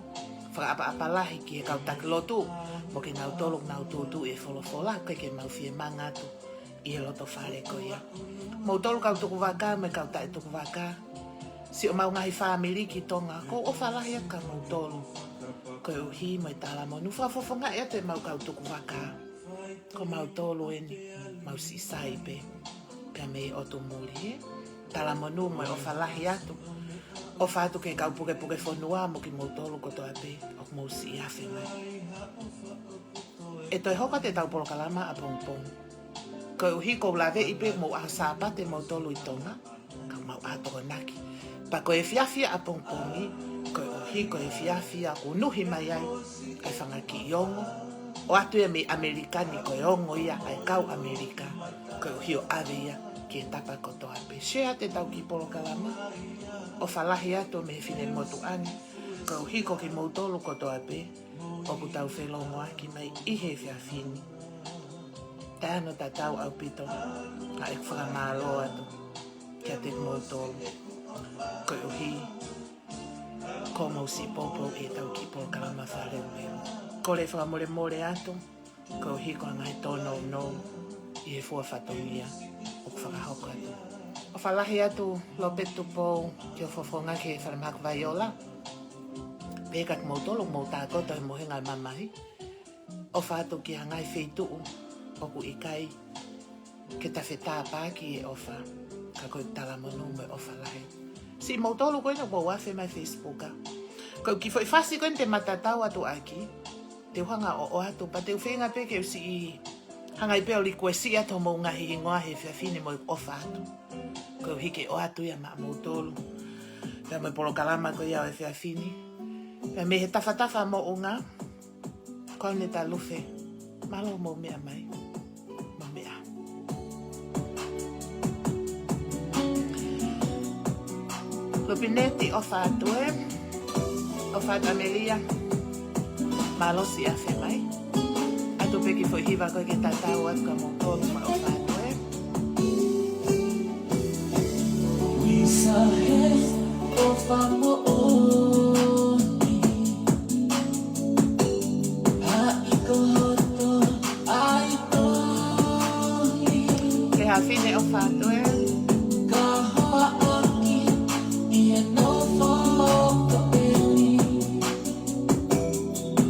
Fakaʻapaʻapa lahi ki he kau taki lotu, mo kinautolu ʻoku nau tūtuuʻi e folofola, ʻoku ʻikai ke mau fiemanga atu ʻi he loto fale ko ia. Moutolu kau tukuvaka, mo e kau taʻetukuvaka. Siʻomau ngaahi fāmili ki Tonga, ʻoku ou ʻofa lahi atu kia moutolu. Koeʻuhi mo e talamonū, fakafofongaʻi atu ʻemau kau tukuvaka. Ko mautolu eni, mau siʻi sai pē, pea mei ʻotu muli, ē. Talamonū mo e ʻofa lahi atu. ʻOfa atu ki he kau pukepuke fonua mo kimoutolu kotoa pē ʻoku mou siʻi afe mai. ʻE toe hoko atu ʻetau polokalama ʻapongipongi. Koeʻuhi ʻoku ou laveʻi pē mou ʻaho Sāpate moutolu ʻi Tonga. Ka mau ʻā Tokonaki. Pea ko e efiafi ʻapongipongi, koeʻuhi ko e efiafi ʻoku nuhi mai ai ʻa e fanga kiʻi ongo. ʻOatu ia mei ʻAmelika ni, ko e ongo ia ʻa e kau ʻAmelika. Koeʻuhi ʻo ʻave ia ki he tapa kotoa pē. Share atu ʻetau kiʻi polokalama. ʻOfa lahi atu mei he finemotuʻa ni. Koeʻuhi ko kimoutolu kotoa pē ʻoku tau felōngoaki mai ʻi he efiafi ni. Taʻeʻano tatau ʻaupito ʻa ʻeku fakamālō atu kiate kimoutolu. Koeʻuhi ko hoʻomou siʻi poupou ʻi heʻetau kiʻi polokalama fakaleuleu. Kole fakamolemole atu, koeʻuhi ko e ngaahi tōnounou ʻi he fua fatongia ʻoku fakahoko atu. ʻOfa lahi atu Lopeti Tupou ki hoʻo fofonga ki he Falemahaki Vaiola. Pea kia kimoutolu ʻoku mou tākoto he mohenga e mamahi. ʻOfa atu ki ha ngaahi feituʻu ʻoku ʻikai ke ta fetāpaki e ʻofa, ka ko e talamonū mo e ʻofa lahi. Siʻi moutolu ko ena ʻoku mou afe mai Facebook, ʻa. Ko e kiʻi foʻi fasi ko ena te ma tatau atu ʻaki, te u hanga ʻo ʻoatu, pea te u feinga pē ke u siʻi hanga ai pē ʻo likuesiʻi atu homou ngaahi hingoa he efiafi ni mo e ʻofa atu. Koeʻuhi ke ʻoatu ia maʻa moutolu. Pea mo e polokalama ko ia ʻo e efiafi ni. Pea mei he tafatafa moʻunga, ko Aneta Lufe, mālō mou meʻa mai. Mou meʻa. Lupineti, ʻofa atu ē. ʻOfa atu ʻAmelia. Mālō siʻi afe mai. ʻAtu pē kiʻi foʻi hiva ko ē ke tatau atu kia moutolu mo e ʻofa atu ē. Visa he ʻofa moʻoni. Haʻi ko hoto ʻaitoli. Ke hafine ʻofa atu ē. Ka hoa ʻoki ʻi he nofo moʻoni.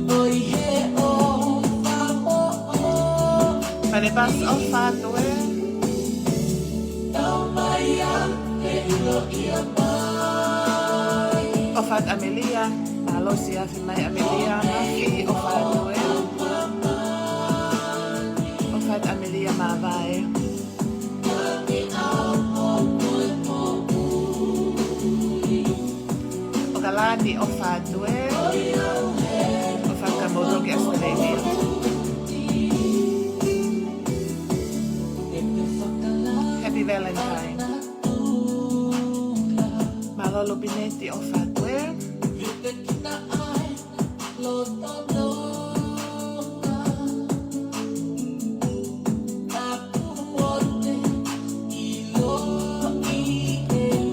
ʻOi he ʻofa moʻoni. Fale Basi, ʻofa atu ē. Tau mai ia, ke ʻilo ia mai. ʻOfa atu ʻAmelia, mālō siʻi afe mai ʻAmelia, Mafi, ʻofa atu ē. ʻOfa atu ʻAmelia Mavae. ʻOkalani, ʻofa atu ē. ʻOfa atu kia moutolu ki ʻAositelēlia. Happy Valentine. Mālō Lupineti, ʻofa atu ē.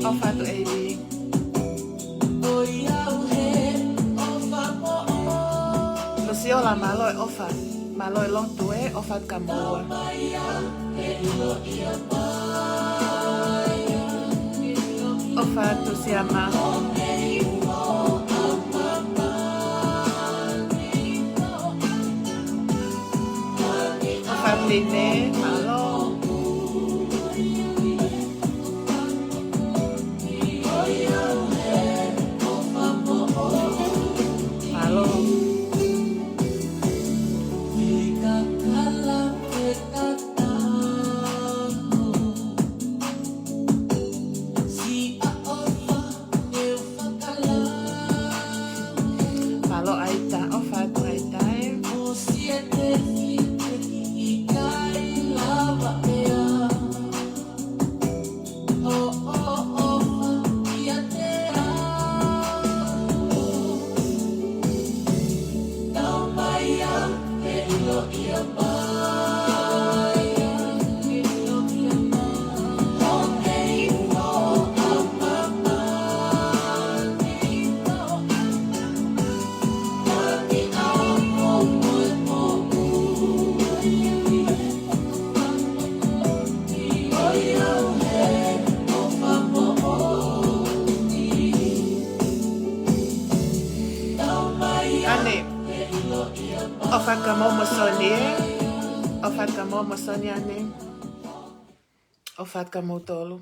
ʻOfa atu ē. Lusiola, mālō e ʻofa. Mālō e lotu ē, ʻofa atu kia moua. ʻOfa atu Siama. ʻOfa atu Line, mālō. Mālō. Mālō ʻAita, ʻo ʻOfa atu kia moutolu mo Soni ē. ʻOfa atu kia moutolu mo Soni ane. ʻOfa atu kia moutolu.